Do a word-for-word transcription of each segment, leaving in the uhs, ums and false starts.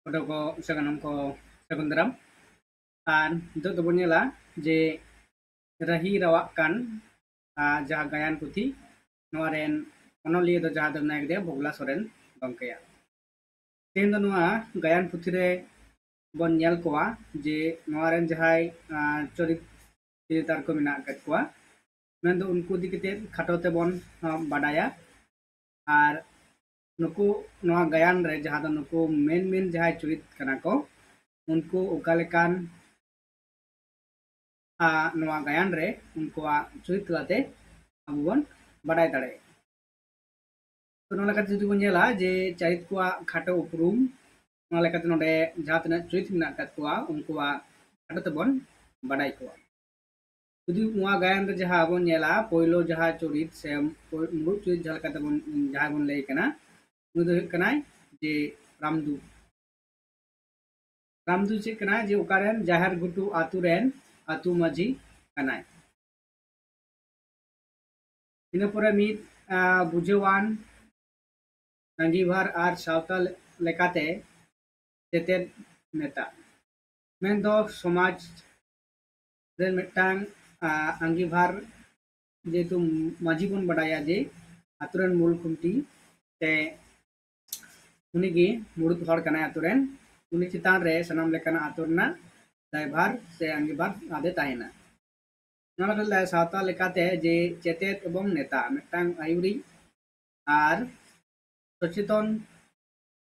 ᱠᱚᱰᱚ ᱠᱚ ᱥᱟᱹᱜᱩᱱ ᱠᱚ ᱥᱟᱹᱜᱩᱱ ᱫᱟᱨᱟᱢ᱾ ᱟᱨ ᱱᱤᱛᱚᱜ ᱫᱚᱵᱚᱱ ᱧᱮᱞᱟ ᱡᱮ ᱨᱟᱹᱦᱤ ᱨᱟᱣᱟᱜ ᱠᱟᱱ, ᱟᱨ ᱡᱟᱦᱟᱸ ᱜᱟᱭᱟᱱ ᱯᱩᱛᱷᱤ, ᱱᱚᱣᱟ ᱨᱮᱱ ᱚᱱᱚᱞᱤᱭᱟᱹ ᱫᱚ ᱡᱟᱦᱟᱸ ᱫᱚ ᱢᱮᱱᱟᱭ ᱠᱮᱫᱮᱭᱟ ᱵᱷᱳᱜᱽᱞᱟ ᱥᱚᱨᱮᱱ ᱜᱚᱢᱠᱮᱭᱟᱜ᱾ ᱛᱮᱦᱮᱧ ᱫᱚ ᱱᱚᱣᱟ ᱜᱟᱭᱟᱱ ᱯᱩᱛᱷᱤ ᱨᱮ ᱵᱚᱱ ᱧᱮᱞ ᱠᱚᱣᱟ ᱡᱮ ᱱᱚᱣᱟ ᱨᱮᱱ ᱡᱟᱦᱟᱸᱭ, ᱟᱸ, ᱪᱚᱨᱤᱛ ᱪᱚᱨᱤᱛᱟᱨ ᱠᱚ ᱢᱮᱱᱟᱜ ᱟᱠᱟᱫ ᱠᱚᱣᱟ, ᱢᱮᱱᱫᱚ ᱩᱱᱠᱩ ᱤᱫᱤ ᱠᱟᱛᱮ ᱠᱷᱟᱴᱚ ᱛᱮᱵᱚᱱ, ᱟᱸ, ᱵᱟᱰᱟᱭᱟ᱾ ᱟᱨ ᱱᱩᱠᱩ ᱱᱚᱣᱟ ᱜᱟᱭᱟᱱ ᱨᱮ ᱡᱟᱦᱟᱸ ᱫᱚ ᱱᱩᱠᱩ ᱢᱮᱱ ᱢᱮᱱ ᱡᱟᱦᱟᱸᱭ ᱪᱚᱨᱤᱛ ᱠᱟᱱᱟ ᱠᱚ, ᱩᱱᱠᱩ ᱚᱠᱟ ᱞᱮᱠᱟᱱ, ᱟᱸ, ᱱᱚᱣᱟ ᱜᱟᱭᱟᱱ ᱨᱮ ᱩᱱᱠᱩᱣᱟᱜ ᱪᱚᱨᱤᱛ ᱛᱟᱞᱟᱛᱮ ᱟᱵᱚ ᱵᱚᱱ ᱵᱟᱰᱟᱭ ᱫᱟᱲᱮᱭᱟᱜᱼᱟ᱾ ᱛᱚ, ᱱᱚᱣᱟ ᱞᱮᱠᱟᱛᱮ ᱡᱩᱫᱤ ᱵᱚᱱ ᱧᱮᱞᱟ ᱡᱮ ᱪᱚᱨᱤᱛ ᱠᱚᱣᱟᱜ ᱠᱷᱟᱴᱚ ᱩᱯᱨᱩᱢ, ᱚᱱᱟ ᱞᱮᱠᱟᱛᱮ ᱱᱚᱰᱮ ᱡᱟᱦᱟᱸ ᱛᱤᱱᱟᱹᱜ ᱪᱚᱨᱤᱛ ᱢᱮᱱᱟᱜ ᱟᱠᱟᱫ ᱠᱚᱣᱟ, ᱩᱱᱠᱩᱣᱟᱜ ᱠᱷᱟᱴᱚ ᱛᱮᱵᱚᱱ ᱵᱟᱰᱟᱭ ᱠᱚᱣᱟ᱾ ᱡᱩᱫᱤ ᱱᱚᱣᱟ ᱜᱟᱭᱟᱱ ᱨᱮ ᱡᱟᱦᱟᱸ ᱵᱚᱱ ᱧᱮᱞᱟ, ᱯᱳᱭᱞᱳ ᱡᱟᱦᱟᱸ ᱪᱚᱨᱤᱛ ᱥᱮ ᱯᱳᱭ-, ᱢᱩᱲᱩᱫ ᱪᱚᱨᱤᱛ ᱡᱟᱦᱟᱸ ᱞᱮᱠᱟᱛᱮ ᱵᱚᱱ, ᱡᱟᱦᱟᱸᱭ ᱵᱚᱱ ᱞᱟᱹᱭ ᱠᱟᱱᱟ, ᱩᱱᱤ ᱫᱚ ᱦᱩᱭᱩᱜ ᱠᱟᱱᱟᱭ ᱡᱮ ᱨᱟᱢᱫᱩ᱾ ᱨᱟᱢᱫᱩ ᱪᱮᱫ ᱠᱟᱱᱟᱭ? ᱡᱮ ᱚᱠᱟᱨᱮᱱ ᱡᱟᱦᱮᱨ ᱜᱷᱩᱴᱩ ᱟᱛᱳ ᱨᱮᱱ ᱟᱛᱳ ᱢᱟᱹᱡᱷᱤ ᱠᱟᱱᱟᱭ᱾ ᱤᱱᱟᱹ ᱯᱚᱨᱮ ᱢᱤᱫ, ᱟᱸ, ᱵᱩᱡᱷᱟᱹᱣᱟᱱ ᱟᱸᱜᱤᱵᱷᱟᱨ ᱟᱨ ᱥᱟᱶᱛᱟ ᱞᱮ-, ᱞᱮᱠᱟᱛᱮ ᱛᱮᱛᱮᱫ ᱱᱮᱛᱟ, ᱢᱮᱱᱫᱚ ᱥᱚᱢᱟᱡᱽ ᱨᱮᱱ ᱢᱤᱫᱴᱟᱝ, ᱟᱸ, ᱟᱸᱜᱤᱵᱷᱟᱨ, ᱡᱮᱦᱮᱛᱩ ᱢᱟᱹᱡᱷᱤ ᱵᱚᱱ ᱵᱟᱰᱟᱭᱟ ᱡᱮ ᱟᱛᱳ ᱨᱮᱱ ᱢᱩᱞ ᱠᱷᱩᱱᱴᱤ, ᱥᱮ ᱩᱱᱤᱜᱮ ᱢᱩᱲᱩᱫ ᱦᱚᱲ ᱠᱟᱱᱟᱭ ᱟᱛᱳ ᱨᱮᱱ, ᱩᱱᱤ ᱪᱮᱛᱟᱱ ᱨᱮ ᱥᱟᱱᱟᱢ ᱞᱮᱠᱟᱱᱟᱜ ᱟᱛᱳ ᱨᱮᱱᱟᱜ ᱫᱟᱭᱵᱷᱟᱨ ᱥᱮ ᱟᱸᱜᱤᱵᱷᱟᱨ ᱟᱫᱮ ᱛᱟᱦᱮᱱᱟ᱾ ᱱᱚᱣᱟ ᱞᱮᱠᱟᱛᱮ ᱥᱟᱶᱛᱟ ᱞᱮᱠᱟᱛᱮ ᱡᱮ ᱪᱮᱛᱮᱫ ᱮᱵᱚᱝ ᱱᱮᱛᱟ, ᱢᱤᱫᱴᱟᱝ ᱟᱹᱭᱩᱨᱤᱡ ᱟᱨ ᱥᱚᱪᱮᱛᱚᱱ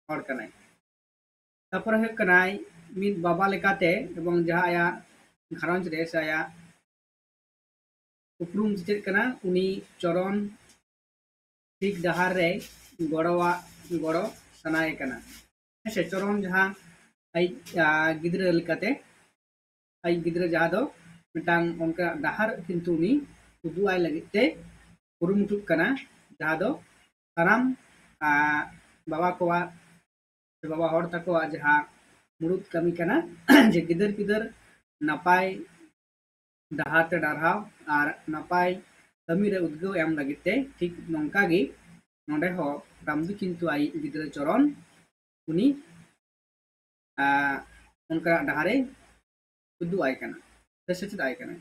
ᱦᱚᱲ ᱠᱟᱱᱟᱭ᱾ ᱛᱟᱨᱯᱚᱨᱮ ᱦᱩᱭᱩᱜ ᱠᱟᱱᱟᱭ ᱢᱤᱫ ᱵᱟᱵᱟ ᱞᱮᱠᱟᱛᱮ ᱮᱵᱚᱝ ᱡᱟᱦᱟᱸ ᱟᱭᱟᱜ ᱜᱷᱟᱨᱚᱸᱡᱽ ᱨᱮ ᱥᱮ ᱟᱭᱟᱜ ᱩᱯᱨᱩᱢ ᱪᱮᱫ ᱠᱟᱱᱟ, ᱩᱱᱤ ᱪᱚᱨᱚᱱ ᱴᱷᱤᱠ ᱰᱟᱦᱟᱨ ᱨᱮ ᱜᱚᱲᱚᱣᱟᱜ, ᱜᱚᱲᱚ ᱥᱟᱱᱟᱭᱮ ᱠᱟᱱᱟ᱾ ᱦᱮᱸ ᱥᱮ, ᱪᱚᱨᱚᱱ ᱡᱟᱦᱟᱸ ᱟᱡ, ᱟ, ᱜᱤᱫᱽᱨᱟᱹ ᱞᱮᱠᱟᱛᱮ, ᱟᱡ ᱜᱤᱫᱽᱨᱟᱹ ᱡᱟᱦᱟᱸ ᱫᱚ ᱢᱤᱫᱴᱟᱝ ᱚᱱᱠᱟ ᱰᱟᱦᱟᱨ ᱠᱤᱱᱛᱩ ᱩᱱᱤ ᱩᱫᱩᱜ ᱟᱭ ᱞᱟᱹᱜᱤᱫ ᱛᱮ ᱠᱩᱨᱩᱢᱩᱴᱩᱜ ᱠᱟᱱᱟ, ᱡᱟᱦᱟᱸ ᱫᱚ ᱥᱟᱱᱟᱢ, ᱟ, ᱵᱟᱵᱟ ᱠᱚᱣᱟᱜ ᱥᱮ ᱵᱟᱵᱟ ᱦᱚᱲ ᱛᱟᱠᱚᱣᱟᱜ ᱡᱟᱦᱟᱸ ᱢᱩᱲᱩᱫ ᱠᱟᱹᱢᱤ ᱠᱟᱱᱟ, ᱡᱮ ᱜᱤᱫᱟᱹᱨ ᱯᱤᱫᱟᱹᱨ ᱱᱟᱯᱟᱭ ᱰᱟᱦᱟᱨ ᱛᱮ ᱰᱟᱨᱦᱟᱣ ᱟᱨ ᱱᱟᱯᱟᱭ ᱠᱟᱹᱢᱤ ᱨᱮ ᱩᱫᱽᱜᱟᱹᱣ ᱮᱢ ᱞᱟᱹᱜᱤᱫ ᱛᱮ, ᱴᱷᱤᱠ ᱱᱚᱝᱠᱟ ᱜᱮ ᱱᱚᱰᱮ ᱦᱚᱸ ᱨᱟᱢᱫᱩ ᱠᱤᱱᱛᱩ ᱟᱡ ᱜᱤᱫᱽᱨᱟᱹ ᱪᱚᱨᱚᱱ ᱩᱱᱤ ᱟᱸ, ᱚᱱᱠᱟᱱᱟᱜ ᱰᱟᱦᱟᱨᱮ ᱩᱫᱩᱜ ᱟᱭ ᱠᱟᱱᱟ ᱥᱮ ᱥᱮᱪᱮᱫ ᱟᱭ ᱠᱟᱱᱟ᱾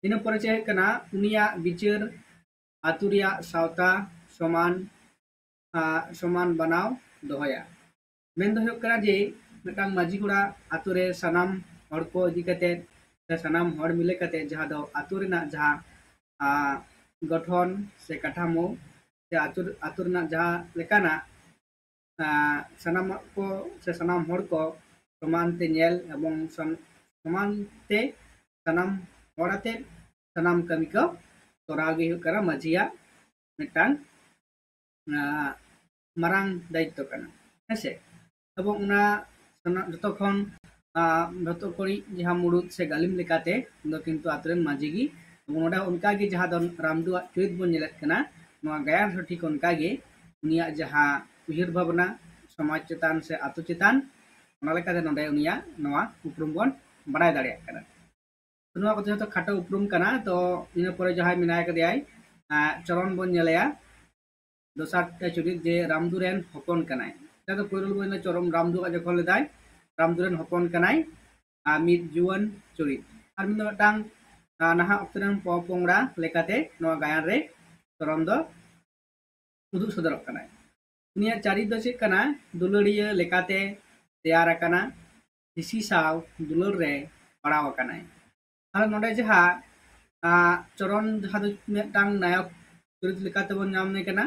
ᱤᱱᱟᱹ ᱯᱚᱨᱮ ᱪᱮᱫ ᱦᱩᱭᱩᱜ ᱠᱟᱱᱟ, ᱩᱱᱤᱭᱟᱜ ᱵᱤᱪᱟᱹᱨ ᱟᱹᱛᱩ ᱨᱮᱭᱟᱜ ᱥᱟᱶᱛᱟ ᱥᱚᱢᱟᱱ, ᱟᱸ, ᱥᱚᱢᱟᱱ ᱵᱟᱱᱟᱣ ᱫᱚᱦᱚᱭᱟ᱾ ᱢᱮᱱ ᱫᱚ ᱦᱩᱭᱩᱜ ᱠᱟᱱᱟ ᱡᱮ ᱢᱤᱫᱴᱟᱝ ᱢᱟᱹᱡᱷᱤ ᱠᱚᱲᱟ ᱟᱹᱛᱩ ᱨᱮ ᱥᱟᱱᱟᱢ ᱦᱚᱲ ᱠᱚ ᱤᱫᱤ ᱠᱟᱛᱮ ᱥᱮ ᱥᱟᱱᱟᱢ ᱦᱚᱲ ᱢᱤᱞᱟᱹ ᱠᱟᱛᱮ ᱡᱟᱦᱟᱸ ᱫᱚ ᱟᱹᱛᱩ ᱨᱮᱱᱟᱜ ᱡᱟᱦᱟᱸ, ᱟᱸ, ᱜᱚᱴᱷᱚᱱ ᱥᱮ ᱠᱟᱴᱷᱟᱢᱳ ᱥᱮ ᱟᱹᱛᱩ, ᱟᱹᱛᱩ ᱨᱮᱱᱟᱜ ᱡᱟᱦᱟᱸ ᱞᱮᱠᱟᱱᱟᱜ, ᱟᱸ, ᱥᱟᱱᱟᱢᱟᱜ ᱠᱚ ᱥᱮ ᱥᱟᱱᱟᱢ ᱦᱚᱲ ᱠᱚ ᱥᱚᱢᱟᱱ ᱛᱮ ᱧᱮᱞ ᱮᱵᱚᱝ ᱥᱚᱢ-, ᱥᱚᱢᱟᱱ ᱛᱮ ᱥᱟᱱᱟᱢ ᱦᱚᱲ ᱟᱛᱮ ᱥᱟᱱᱟᱢ ᱠᱟᱹᱢᱤ ᱠᱚ ᱛᱚᱨᱟᱣ ᱜᱮ ᱦᱩᱭᱩᱜ ᱠᱟᱱᱟ ᱢᱟᱹᱡᱷᱤᱭᱟᱜ ᱢᱤᱫᱴᱟᱝ, ᱟᱸ, ᱢᱟᱨᱟᱝ ᱫᱟᱭᱤᱛᱛᱚ ᱠᱟᱱᱟ, ᱦᱮᱸᱥᱮ? ᱮᱵᱚᱝ ᱚᱱᱟ ᱥᱟᱱᱟ-, ᱡᱚᱛᱚ ᱠᱷᱚᱱ, ᱟᱸ, ᱡᱚᱛᱚ ᱠᱷᱚᱱᱤᱡ ᱡᱟᱦᱟᱸ ᱢᱩᱲᱩᱫ ᱥᱮ ᱜᱟᱹᱞᱤᱢ ᱞᱮᱠᱟᱛᱮ ᱫᱚ ᱠᱤᱱᱛᱩ ᱟᱛᱳ ᱨᱮᱱ ᱢᱟᱹᱡᱷᱤ ᱜᱮ᱾ ᱮᱵᱚᱝ ᱱᱚᱰᱮ ᱚᱱᱠᱟᱜᱮ ᱡᱟᱦᱟᱸ ᱫᱚ ᱨᱟᱢᱫᱩᱣᱟᱜ ᱪᱩᱨᱤᱛ ᱵᱚᱱ ᱧᱮᱞᱮᱫ ᱠᱟᱱᱟ, ᱱᱚᱣᱟ ᱜᱟᱭᱟᱱ ᱦᱚᱸ ᱴᱷᱤᱠ ᱚᱱᱠᱟᱜᱮ ᱩᱱᱤᱭᱟᱜ ᱡᱟᱦᱟᱸ ᱩᱭᱦᱟᱹᱨ ᱵᱷᱟᱵᱽᱱᱟ ᱥᱚᱢᱟᱡᱽ ᱪᱮᱛᱟᱱ ᱥᱮ ᱟᱛᱳ ᱪᱮᱛᱟᱱ, ᱚᱱᱟ ᱞᱮᱠᱟᱛᱮ ᱱᱚᱰᱮ ᱩᱱᱤᱭᱟᱜ ᱱᱚᱣᱟ ᱩᱯᱨᱩᱢ ᱵᱚᱱ ᱵᱟᱲᱟᱭ ᱫᱟᱲᱮᱭᱟᱜ ᱠᱟᱱᱟ᱾ ᱛᱚ ᱱᱚᱣᱟ ᱠᱚᱫᱚ ᱡᱚᱛᱚ ᱠᱷᱟᱴᱚ ᱩᱯᱨᱩᱢ ᱠᱟᱱᱟ᱾ ᱛᱚ ᱤᱱᱟᱹ ᱯᱚᱨᱮ ᱡᱟᱦᱟᱸᱭ ᱢᱮᱱᱟᱭ ᱠᱟᱫᱮᱭᱟᱭ, ᱟᱸ, ᱪᱚᱨᱚᱱ ᱵᱚᱱ ᱧᱮᱞᱮᱭᱟ᱾ ᱫᱚᱥᱟᱨ ᱛᱮ ᱪᱩᱨᱤᱛ ᱡᱮ ᱨᱟᱢᱫᱩ ᱨᱮᱱ ᱦᱚᱯᱚᱱ ᱠᱟᱱᱟᱭ᱾ ᱡᱟᱦᱟᱸ ᱫᱚ ᱯᱳᱭᱞᱳ ᱵᱚᱱ ᱧᱮᱞᱟ ᱪᱚᱨᱚᱱ ᱨᱟᱢᱫᱩ ᱡᱚᱠᱷᱚᱱ ᱞᱮᱫᱟᱭ, ᱨᱟᱢᱫᱩ ᱨᱮᱱ ᱦᱚᱯᱚᱱ ᱠᱟᱱᱟᱭ, ᱟᱨ ᱢᱤᱫ ᱡᱩᱣᱟᱹᱱ ᱪᱩᱨᱤᱛ᱾ ᱟᱨ ᱢᱤᱫ ᱫᱚ ᱢᱤᱫᱴᱟᱝ, ᱟᱸ, ᱱᱟᱦᱟᱜ ᱚᱠᱛᱚ ᱨᱮᱱ ᱯᱚᱼᱯᱚᱝᱲᱟ ᱞᱮᱠᱟᱛᱮ ᱱᱚᱣᱟ ᱜᱟᱭᱟᱱ ᱨᱮ ᱪᱚᱨᱚᱱ ᱫᱚ ᱩᱫᱩᱜ ᱥᱚᱫᱚᱨᱚᱜ ᱠᱟᱱᱟᱭ᱾ ᱩᱱᱤᱭᱟᱜ ᱪᱟᱹᱨᱤᱛ ᱫᱚ ᱪᱮᱫ ᱠᱟᱱᱟ? ᱫᱩᱞᱟᱹᱲᱤᱭᱟᱹ ᱞᱮᱠᱟᱛᱮ ᱛᱮᱭᱟᱨ ᱟᱠᱟᱱᱟ, ᱦᱤᱥᱤ ᱥᱟᱶ ᱫᱩᱞᱟᱹᱲ ᱨᱮ ᱯᱟᱲᱟᱣ ᱟᱠᱟᱱᱟᱭ᱾ ᱛᱟᱦᱞᱮ ᱱᱚᱰᱮ ᱡᱟᱦᱟᱸ, ᱟᱸ, ᱪᱚᱨᱚᱱ ᱡᱟᱦᱟᱸ ᱫᱚ ᱢᱤᱫᱴᱟᱝ ᱱᱟᱭᱚᱠ ᱪᱩᱨᱤᱛ ᱞᱮᱠᱟᱛᱮᱵᱚᱱ ᱧᱟᱢᱮ ᱠᱟᱱᱟ,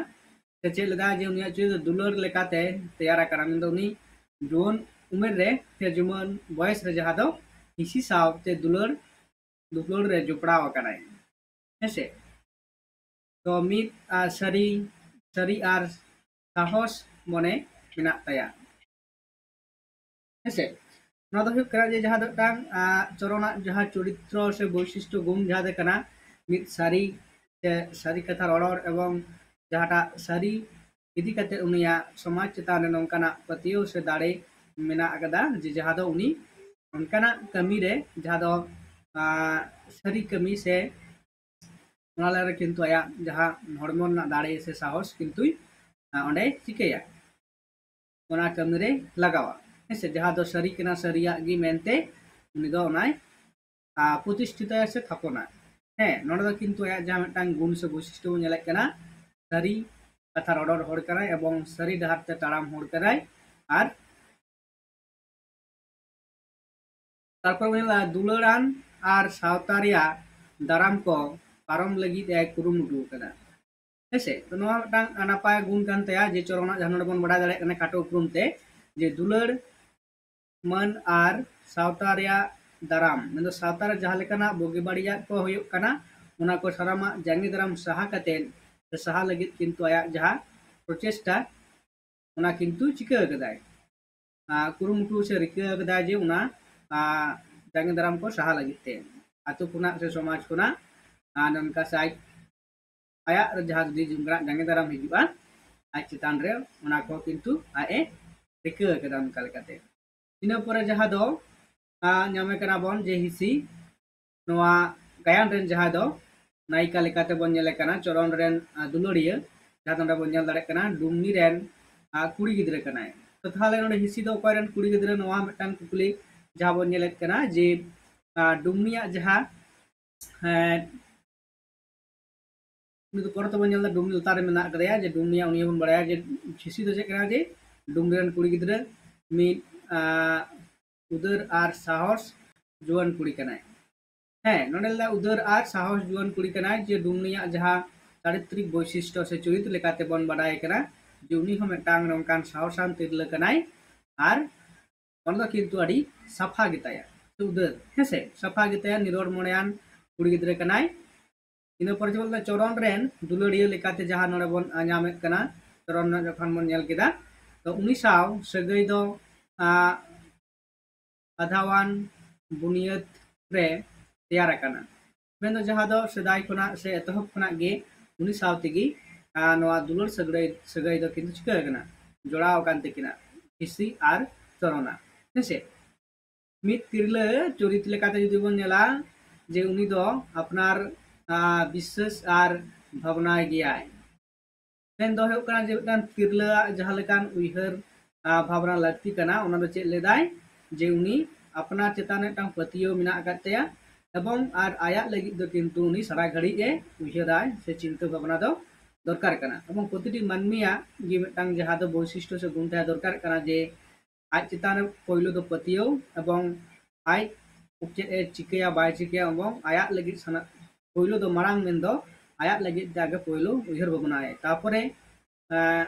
ᱥᱮ ᱪᱮᱫ ᱞᱮᱫᱟ ᱡᱮ ᱩᱱᱤᱭᱟᱜ ᱪᱩᱨᱤᱛ ᱫᱚ ᱫᱩᱞᱟᱹᱲ ᱞᱮᱠᱟᱛᱮ ᱛᱮᱭᱟᱨ ᱟᱠᱟᱱᱟ, ᱢᱮᱱᱫᱚ ᱩᱱᱤ ᱡᱩᱣᱟᱹᱱ ᱩᱢᱮᱨ ᱨᱮ ᱥᱮ ᱡᱩᱣᱟᱹᱱ ᱵᱚᱭᱮᱥ ᱨᱮ ᱡᱟᱦᱟᱸ ᱫᱚ ᱦᱤᱥᱤ ᱥᱟᱶᱛᱮ ᱫᱩᱞᱟᱹᱲ ᱫᱩᱯᱞᱟᱹᱲ ᱨᱮ ᱡᱚᱯᱲᱟᱣ ᱟᱠᱟᱱᱟᱭ, ᱦᱮᱸᱥᱮ? ᱛᱚ ᱢᱤᱫ, ᱟᱨ ᱥᱟᱹᱨᱤ, ᱥᱟᱹᱨᱤ ᱟᱨ ᱥᱟᱦᱚᱥ ᱢᱚᱱᱮ ᱢᱮᱱᱟᱜ ᱛᱟᱭᱟ, ᱦᱮᱸᱥᱮ? ᱱᱚᱣᱟ ᱫᱚ ᱦᱩᱭᱩᱜ ᱠᱟᱱᱟ ᱡᱮ ᱡᱟᱦᱟᱸ ᱫᱚ ᱢᱤᱫᱴᱟᱝ, ᱟᱸ, ᱪᱚᱨᱚᱱᱟᱜ ᱡᱟᱦᱟᱸ ᱪᱚᱨᱤᱛᱨᱚ ᱥᱮ ᱵᱳᱭᱥᱤᱥᱴᱚ ᱜᱩᱱ ᱡᱟᱦᱟᱸ ᱫᱚ ᱠᱟᱱᱟ, ᱢᱤᱫ ᱥᱟᱹᱨᱤ ᱥᱮ ᱥᱟᱹᱨᱤ ᱠᱟᱛᱷᱟ ᱨᱚᱲ ᱮᱵᱚᱝ ᱡᱟᱦᱟᱸᱴᱟᱜ ᱥᱟᱹᱨᱤ ᱤᱫᱤ ᱠᱟᱛᱮ ᱩᱱᱤᱭᱟᱜ ᱥᱚᱢᱟᱡᱽ ᱪᱮᱛᱟᱱ ᱨᱮ ᱱᱚᱝᱠᱟᱱᱟᱜ ᱯᱟᱹᱛᱭᱟᱹᱣ ᱥᱮ ᱫᱟᱲᱮ ᱢᱮᱱᱟᱜ ᱟᱠᱟᱫᱟ ᱡᱮ ᱡᱟᱦᱟᱸ ᱫᱚ ᱩᱱᱤ ᱚᱱᱠᱟᱱᱟᱜ ᱠᱟᱹᱢᱤ ᱨᱮ ᱡᱟᱦᱟᱸ ᱫᱚ, ᱟᱸ, ᱥᱟᱹᱨᱤ ᱠᱟᱹᱢᱤ ᱥᱮ ᱚᱱᱟ ᱞᱟᱹᱜᱤᱫ ᱨᱮ ᱠᱤᱱᱛᱩ ᱟᱭᱟᱜ ᱡᱟᱦᱟᱸ ᱦᱚᱲᱢᱚ ᱨᱮᱱᱟᱜ ᱫᱟᱲᱮ ᱥᱮ ᱥᱟᱦᱚᱥ ᱠᱤᱱᱛᱩᱭ, ᱟᱸ, ᱚᱸᱰᱮ ᱪᱤᱠᱟᱹᱭᱟ, ᱚᱱᱟ ᱠᱟᱹᱢᱤ ᱨᱮ ᱞᱟᱜᱟᱣᱟ᱾ ᱦᱮᱸ ᱥᱮ, ᱡᱟᱦᱟᱸ ᱫᱚ ᱥᱟᱹᱨᱤ ᱠᱟᱱᱟ, ᱥᱟᱹᱨᱤᱭᱟᱜ ᱜᱮ ᱢᱮᱱᱛᱮ ᱩᱱᱤ ᱫᱚ ᱚᱱᱟᱭ ᱯᱨᱚᱛᱤᱥᱴᱷᱤᱛᱟᱭᱟ ᱥᱮ ᱛᱷᱟᱯᱚᱱᱟ᱾ ᱦᱮᱸ, ᱱᱚᱰᱮ ᱫᱚ ᱠᱤᱱᱛᱩ ᱟᱭᱟᱜ ᱡᱟᱦᱟᱸ ᱢᱤᱫᱴᱟᱝ ᱜᱩᱱ ᱥᱮ ᱵᱳᱭᱥᱤᱥᱴᱚ ᱵᱚᱱ ᱧᱮᱞᱮᱫ ᱠᱟᱱᱟ, ᱥᱟᱹᱨᱤ ᱠᱟᱛᱷᱟ ᱨᱚᱲ ᱦᱚᱲ ᱠᱟᱱᱟᱭ ᱮᱵᱚᱝ ᱥᱟᱹᱨᱤ ᱰᱟᱦᱟᱨ ᱛᱮ ᱛᱟᱲᱟᱢ ᱦᱚᱲ ᱠᱟᱱᱟᱭ᱾ ᱟᱨ ᱛᱟᱨᱯᱚᱨ ᱵᱚᱱ ᱧᱮᱞᱟ ᱫᱩᱞᱟᱹᱲᱟᱱ ᱟᱨ ᱥᱟᱶᱛᱟ ᱨᱮᱭᱟᱜ ᱫᱟᱨᱟᱢ ᱠᱚ ᱯᱟᱨᱚᱢ ᱞᱟᱹᱜᱤᱫ ᱮ ᱠᱩᱨᱩᱢᱩᱴᱩ ᱟᱠᱟᱫᱟ᱾ ᱦᱮᱸᱥᱮ, ᱛᱚ ᱱᱚᱣᱟ ᱢᱤᱫᱴᱟᱝ ᱱᱟᱯᱟᱭ ᱜᱩᱱ ᱠᱟᱱ ᱛᱟᱭᱟ ᱡᱮ ᱪᱚᱨᱚᱱᱟᱜ, ᱡᱟᱦᱟᱸ ᱱᱚᱰᱮ ᱵᱚᱱ ᱵᱟᱲᱟᱭ ᱫᱟᱲᱮᱭᱟᱜ ᱠᱟᱱᱟ ᱠᱷᱟᱴᱚ ᱩᱯᱨᱩᱢ ᱛᱮ, ᱡᱮ ᱫᱩᱞᱟᱹᱲ ᱢᱟᱹᱱ ᱟᱨ ᱥᱟᱶᱛᱟ ᱨᱮᱭᱟᱜ ᱫᱟᱨᱟᱢ, ᱢᱮᱱᱫᱚ ᱥᱟᱶᱛᱟ ᱨᱮ ᱡᱟᱦᱟᱸ ᱞᱮᱠᱟᱱᱟᱜ ᱵᱩᱜᱤ ᱵᱟᱹᱲᱤᱡᱟᱜ ᱠᱚ ᱦᱩᱭᱩᱜ ᱠᱟᱱᱟ, ᱚᱱᱟ ᱠᱚ ᱥᱟᱱᱟᱢᱟᱜ ᱡᱟᱸᱜᱮ ᱫᱟᱨᱟᱢ ᱥᱟᱦᱟ ᱠᱟᱛᱮ, ᱥᱮ ᱥᱟᱦᱟ ᱞᱟᱹᱜᱤᱫ ᱠᱤᱱᱛᱩ ᱟᱭᱟᱜ ᱡᱟᱦᱟᱸ ᱯᱨᱚᱪᱮᱥᱴᱟ, ᱚᱱᱟ ᱠᱤᱱᱛᱩ ᱪᱤᱠᱟᱹ ᱠᱟᱫᱟᱭ, ᱟᱨ ᱠᱩᱨᱩᱢᱩᱴᱩ ᱥᱮ ᱨᱤᱠᱟᱹ ᱠᱟᱫᱟᱭ ᱡᱮ ᱚᱱᱟ, ᱟᱨ ᱡᱟᱸᱜᱮ ᱫᱟᱨᱟᱢ ᱠᱚ ᱥᱟᱦᱟ ᱞᱟᱹᱜᱤᱫ ᱛᱮ᱾ ᱟᱛᱳ ᱠᱷᱚᱱᱟᱜ ᱥᱮ ᱥᱚᱢᱟᱡᱽ ᱠᱷᱚᱱᱟᱜ, ᱟᱨ ᱱᱚᱝᱠᱟ ᱥᱮ ᱟᱡ, ᱟᱭᱟᱜ ᱨᱮ ᱡᱟᱦᱟᱸ ᱡᱩᱫᱤ ᱡᱚᱝᱜᱽᱨᱟᱜ ᱡᱟᱸᱜᱮ ᱫᱟᱨᱟᱢ ᱦᱤᱡᱩᱜᱼᱟ, ᱟᱡ ᱪᱮᱛᱟᱱ ᱨᱮ ᱚᱱᱟ ᱠᱚ ᱠᱤᱱᱛᱩ ᱟᱡ ᱮ ᱨᱤᱠᱟᱹ ᱠᱟᱫᱟ ᱚᱱᱠᱟ ᱞᱮᱠᱟᱛᱮ᱾ ᱤᱱᱟᱹ ᱯᱚᱨᱮ ᱡᱟᱦᱟᱸ ᱫᱚ, ᱟᱨ ᱧᱟᱢᱮ ᱠᱟᱱᱟ ᱵᱚᱱ ᱡᱮ ᱦᱤᱸᱥᱤ, ᱱᱚᱣᱟ ᱜᱟᱭᱟᱱ ᱨᱮᱱ ᱡᱟᱦᱟᱸᱭ ᱫᱚ ᱱᱟᱭᱤᱠᱟ ᱞᱮᱠᱟᱛᱮ ᱵᱚᱱ ᱧᱮᱞᱮ ᱠᱟᱱᱟ, ᱪᱚᱨᱚᱱ ᱨᱮᱱ, ᱟᱨ ᱫᱩᱞᱟᱹᱲᱤᱭᱟᱹ, ᱡᱟᱦᱟᱸ ᱫᱚ ᱱᱚᱰᱮ ᱵᱚᱱ ᱧᱮᱞ ᱫᱟᱲᱮᱭᱟᱜ ᱠᱟᱱᱟ ᱰᱩᱢᱱᱤ ᱨᱮᱱ, ᱟᱨ ᱠᱩᱲᱤ ᱜᱤᱫᱽᱨᱟᱹ ᱠᱟᱱᱟᱭ᱾ ᱛᱚ ᱛᱟᱦᱚᱞᱮ ᱱᱚᱰᱮ ᱦᱤᱸᱥᱤ ᱫᱚ ᱚᱠᱚᱭ ᱨᱮᱱ ᱠᱩᱲᱤ ᱜᱤᱫᱽᱨᱟᱹ, ᱱᱚᱣᱟ ᱢᱤᱫᱴᱟᱝ ᱠᱩᱠᱞᱤ ᱡᱟᱦᱟᱸ ᱵᱚᱱ ᱧᱮᱞᱮᱫ ᱠᱟᱱᱟ ᱡᱮ, ᱟᱨ ᱰᱩᱢᱱᱤᱭᱟᱜ ᱡᱟᱦᱟᱸ, ᱦᱮᱸ, ᱩᱱᱤ ᱫᱚ ᱯᱚᱨᱮ ᱛᱮᱵᱚᱱ ᱧᱮᱞ ᱮᱫᱟ ᱰᱩᱢᱱᱤ ᱞᱟᱛᱟᱨ ᱨᱮ ᱢᱮᱱᱟᱜ ᱟᱠᱟᱫᱮᱭᱟ, ᱡᱮ ᱰᱩᱢᱱᱤᱭᱟᱜ ᱩᱱᱤ ᱦᱚᱸᱵᱚᱱ ᱵᱟᱲᱟᱭᱟ ᱡᱮ ᱦᱤᱸᱥᱤ ᱫᱚ ᱪᱮᱫ ᱠᱟᱱᱟ, ᱡᱮ ᱰᱩᱢᱱᱤ ᱨᱮᱱ ᱠᱩᱲᱤ ᱜᱤᱫᱽᱨᱟᱹ ᱢᱤᱫ, ᱟᱨ ᱩᱫᱟᱹᱨ ᱟᱨ ᱥᱟᱦᱚᱥ ᱡᱩᱣᱟᱹᱱ ᱠᱩᱲᱤ ᱠᱟᱱᱟᱭ᱾ ᱦᱮᱸ, ᱱᱚᱰᱮ ᱞᱟᱹᱭᱫᱟ ᱩᱫᱟᱹᱨ ᱟᱨ ᱥᱟᱦᱚᱥ ᱡᱩᱣᱟᱹᱱ ᱠᱩᱲᱤ ᱠᱟᱱᱟᱭ, ᱡᱮ ᱰᱩᱢᱱᱤᱭᱟᱜ ᱡᱟᱦᱟᱸ ᱪᱟᱨᱤᱛᱨᱤᱠ ᱵᱳᱭᱥᱤᱥᱴᱚ ᱥᱮ ᱪᱩᱨᱤᱛ ᱞᱮᱠᱟᱛᱮ ᱵᱚᱱ ᱵᱟᱰᱟᱭ ᱠᱟᱱᱟ ᱡᱮ ᱩᱱᱤ ᱦᱚᱸ ᱢᱤᱫᱴᱟᱝ ᱱᱚᱝᱠᱟᱱ ᱥᱟᱦᱚᱥᱟᱱ ᱛᱤᱨᱞᱟᱹ ᱠᱟᱱᱟᱭ᱾ ᱟᱨ ᱚᱱᱟ ᱫᱚ ᱠᱤᱱᱛᱩ ᱟᱹᱰᱤ ᱥᱟᱯᱷᱟ ᱜᱮᱛᱟᱭᱟ, ᱩᱫᱟᱹᱨ, ᱦᱮᱸᱥᱮ, ᱥᱟᱯᱷᱟ ᱜᱮᱛᱟᱭᱟ, ᱱᱤᱨᱚᱲ ᱢᱚᱱᱮᱭᱟᱱ ᱠᱩᱲᱤ ᱜᱤᱫᱽᱨᱟᱹ ᱠᱟᱱᱟᱭ᱾ ᱤᱱᱟᱹ ᱯᱚᱨᱮ ᱡᱮᱢᱚᱱ ᱪᱚᱨᱚᱱ ᱨᱮᱱ ᱫᱩᱞᱟᱹᱲᱤᱭᱟᱹ ᱞᱮᱠᱟᱛᱮ ᱡᱟᱦᱟᱸ ᱱᱚᱰᱮ ᱵᱚᱱ, ᱟᱸ, ᱧᱟᱢᱮᱫ ᱠᱟᱱᱟ, ᱪᱚᱨᱚᱱ ᱨᱮᱱᱟᱜ ᱡᱚᱠᱷᱚᱱ ᱵᱚᱱ ᱧᱮᱞ ᱠᱮᱫᱟ, ᱛᱚ ᱩᱱᱤ ᱥᱟᱶ ᱥᱟᱹᱜᱟᱹᱭ ᱫᱚ, ᱟᱸ, ᱟᱫᱷᱟᱣᱟᱱ ᱵᱩᱱᱤᱭᱟᱹᱫ ᱨᱮ ᱛᱮᱭᱟᱨ ᱟᱠᱟᱱᱟ᱾ ᱢᱮᱱᱫᱚ ᱡᱟᱦᱟᱸ ᱫᱚ ᱥᱮᱫᱟᱭ ᱠᱷᱚᱱᱟᱜ ᱥᱮ ᱮᱛᱚᱦᱚᱵ ᱠᱷᱚᱱᱟᱜ ᱜᱮ ᱩᱱᱤ ᱥᱟᱶ ᱛᱮᱜᱮ, ᱟᱸ, ᱱᱚᱣᱟ ᱫᱩᱞᱟᱹᱲ ᱥᱟᱹᱜᱟᱹᱭ, ᱥᱟᱹᱜᱟᱹᱭ ᱫᱚ ᱠᱤᱱᱛᱩ ᱪᱤᱠᱟᱹ ᱟᱠᱟᱱᱟ, ᱡᱚᱲᱟᱣ ᱟᱠᱟᱱ ᱛᱟᱹᱠᱤᱱᱟ ᱦᱤᱸᱥᱤ ᱟᱨ ᱪᱚᱨᱚᱱᱟ, ᱦᱮᱸᱥᱮ᱾ ᱢᱤᱫ ᱛᱤᱨᱞᱟᱹ ᱪᱚᱨᱤᱛ ᱞᱮᱠᱟᱛᱮ ᱡᱩᱫᱤ ᱵᱚᱱ ᱧᱮᱞᱟ, ᱡᱮ ᱩᱱᱤ ᱫᱚ ᱟᱯᱱᱟᱨ, ᱟᱸ, ᱵᱤᱥᱥᱟᱹᱥ ᱟᱨ ᱵᱷᱟᱵᱽᱱᱟᱭ ᱜᱮᱭᱟᱭ᱾ ᱢᱮᱱ ᱫᱚ ᱦᱩᱭᱩᱜ ᱠᱟᱱᱟ ᱡᱮ ᱢᱤᱫᱴᱟᱝ ᱛᱤᱨᱞᱟᱹᱣᱟᱜ ᱡᱟᱦᱟᱸ ᱞᱮᱠᱟᱱ ᱩᱭᱦᱟᱹᱨ, ᱵᱷᱟᱵᱽᱱᱟ ᱞᱟᱹᱠᱛᱤ ᱠᱟᱱᱟ᱾ ᱚᱱᱟ ᱫᱚ ᱪᱮᱫ ᱞᱮᱫᱟᱭ, ᱡᱮ ᱩᱱᱤ ᱟᱯᱱᱟᱨ ᱪᱮᱛᱟᱱ ᱨᱮ ᱢᱤᱫᱴᱟᱝ ᱯᱟᱹᱛᱭᱟᱹᱣ ᱢᱮᱱᱟᱜ ᱟᱠᱟᱫ ᱛᱟᱭᱟ, ᱮᱵᱚᱝ ᱟᱨ ᱟᱭᱟᱜ ᱞᱟᱹᱜᱤᱫ ᱫᱚ ᱠᱤᱱᱛᱩ ᱩᱱᱤ ᱥᱟᱨᱟ ᱜᱷᱟᱹᱲᱤᱡ ᱮ ᱩᱭᱦᱟᱹᱨᱟᱭ ᱥᱮ ᱪᱤᱱᱛᱟᱹ ᱵᱷᱟᱵᱽᱱᱟ ᱫᱚ ᱫᱚᱨᱠᱟᱨ ᱠᱟᱱᱟ᱾ ᱮᱵᱚᱝ ᱯᱨᱚᱛᱤᱴᱤ ᱢᱟᱹᱱᱢᱤᱭᱟᱜ ᱜᱮ ᱢᱤᱫᱴᱟᱝ ᱡᱟᱦᱟᱸ ᱫᱚ ᱵᱳᱭᱥᱤᱥᱴᱚ ᱥᱮ ᱜᱩᱱ ᱛᱟᱦᱮᱸ ᱫᱚᱨᱠᱟᱨ ᱠᱟᱱᱟ, ᱡᱮ ᱟᱡ ᱪᱮᱛᱟᱱ ᱨᱮ ᱯᱳᱭᱞᱳ ᱫᱚ ᱯᱟᱹᱛᱭᱟᱹᱣ ᱮᱵᱚᱝ ᱟᱡ ᱪᱮᱫ ᱮ ᱪᱤᱠᱟᱹᱭᱟ ᱵᱟᱭ ᱪᱤᱠᱟᱹᱭᱟ ᱮᱵᱚᱝ ᱟᱭᱟᱜ ᱞᱟᱹᱜᱤᱫ ᱥᱟᱱᱟ-, ᱯᱳᱭᱞᱳ ᱫᱚ ᱢᱟᱲᱟᱝ ᱢᱮᱱᱫᱚ ᱟᱭᱟᱜ ᱞᱟᱹᱜᱤᱫ ᱛᱮ ᱟᱜᱮ ᱯᱳᱭᱞᱳ ᱩᱭᱦᱟᱹᱨ ᱵᱷᱟᱵᱽᱱᱟᱭᱟᱭ᱾ ᱛᱟᱯᱚᱨᱮ, ᱮᱸ,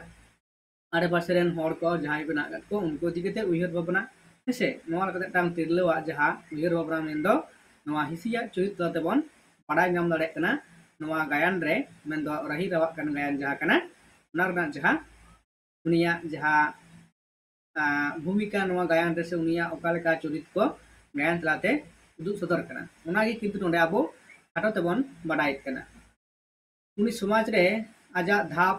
ᱟᱲᱮᱯᱟᱥᱮ ᱨᱮᱱ ᱦᱚᱲ ᱠᱚ ᱡᱟᱦᱟᱸᱭ ᱢᱮᱱᱟᱜ ᱟᱠᱟᱫ ᱠᱚ ᱩᱱᱠᱩ ᱤᱫᱤ ᱠᱟᱛᱮ ᱩᱭᱦᱟᱹᱨ ᱵᱷᱟᱵᱽᱱᱟ, ᱦᱮᱸᱥᱮ? ᱱᱚᱣᱟ ᱞᱮᱠᱟᱛᱮ ᱢᱤᱫᱴᱟᱝ ᱛᱤᱨᱞᱟᱹᱣᱟᱜ ᱡᱟᱦᱟᱸ ᱩᱭᱦᱟᱹᱨ ᱵᱷᱟᱵᱽᱱᱟ ᱢᱮᱱᱫᱚ ᱱᱚᱣᱟ ᱦᱤᱸᱥᱤᱭᱟᱜ ᱪᱩᱨᱤᱛ ᱛᱟᱞᱟ ᱛᱮᱵᱚᱱ ᱵᱟᱲᱟᱭ ᱧᱟᱢ ᱫᱟᱲᱮᱭᱟᱜ ᱠᱟᱱᱟ ᱱᱚᱣᱟ ᱜᱟᱭᱟᱱ ᱨᱮ, ᱢᱮᱱᱫᱚ ᱨᱟᱹᱦᱤ ᱨᱟᱣᱟᱜ ᱠᱟᱱ ᱜᱟᱭᱟᱱ ᱡᱟᱦᱟᱸ ᱠᱟᱱᱟ, ᱚᱱᱟ ᱨᱮᱱᱟᱜ ᱡᱟᱦᱟᱸ ᱩᱱᱤᱭᱟᱜ ᱡᱟᱦᱟᱸ, ᱟᱸ, ᱵᱷᱩᱢᱤᱠᱟ ᱱᱚᱣᱟ ᱜᱟᱭᱟᱱ ᱨᱮ ᱥᱮ ᱩᱱᱤᱭᱟᱜ ᱚᱠᱟ ᱞᱮᱠᱟ ᱪᱚᱨᱤᱛ ᱠᱚ ᱜᱟᱭᱟᱱ ᱛᱟᱞᱟᱛᱮ ᱩᱫᱩᱜ ᱥᱚᱫᱚᱨ ᱠᱟᱱᱟ, ᱚᱱᱟᱜᱮ ᱠᱤᱱᱛᱩ ᱱᱚᱰᱮ ᱟᱵᱚ ᱠᱷᱟᱴᱚ ᱛᱮᱵᱚᱱ ᱵᱟᱰᱟᱭᱮᱫ ᱠᱟᱱᱟ᱾ ᱩᱱᱤ ᱥᱚᱢᱟᱡᱽ ᱨᱮ ᱟᱡᱟᱜ ᱫᱷᱟᱯ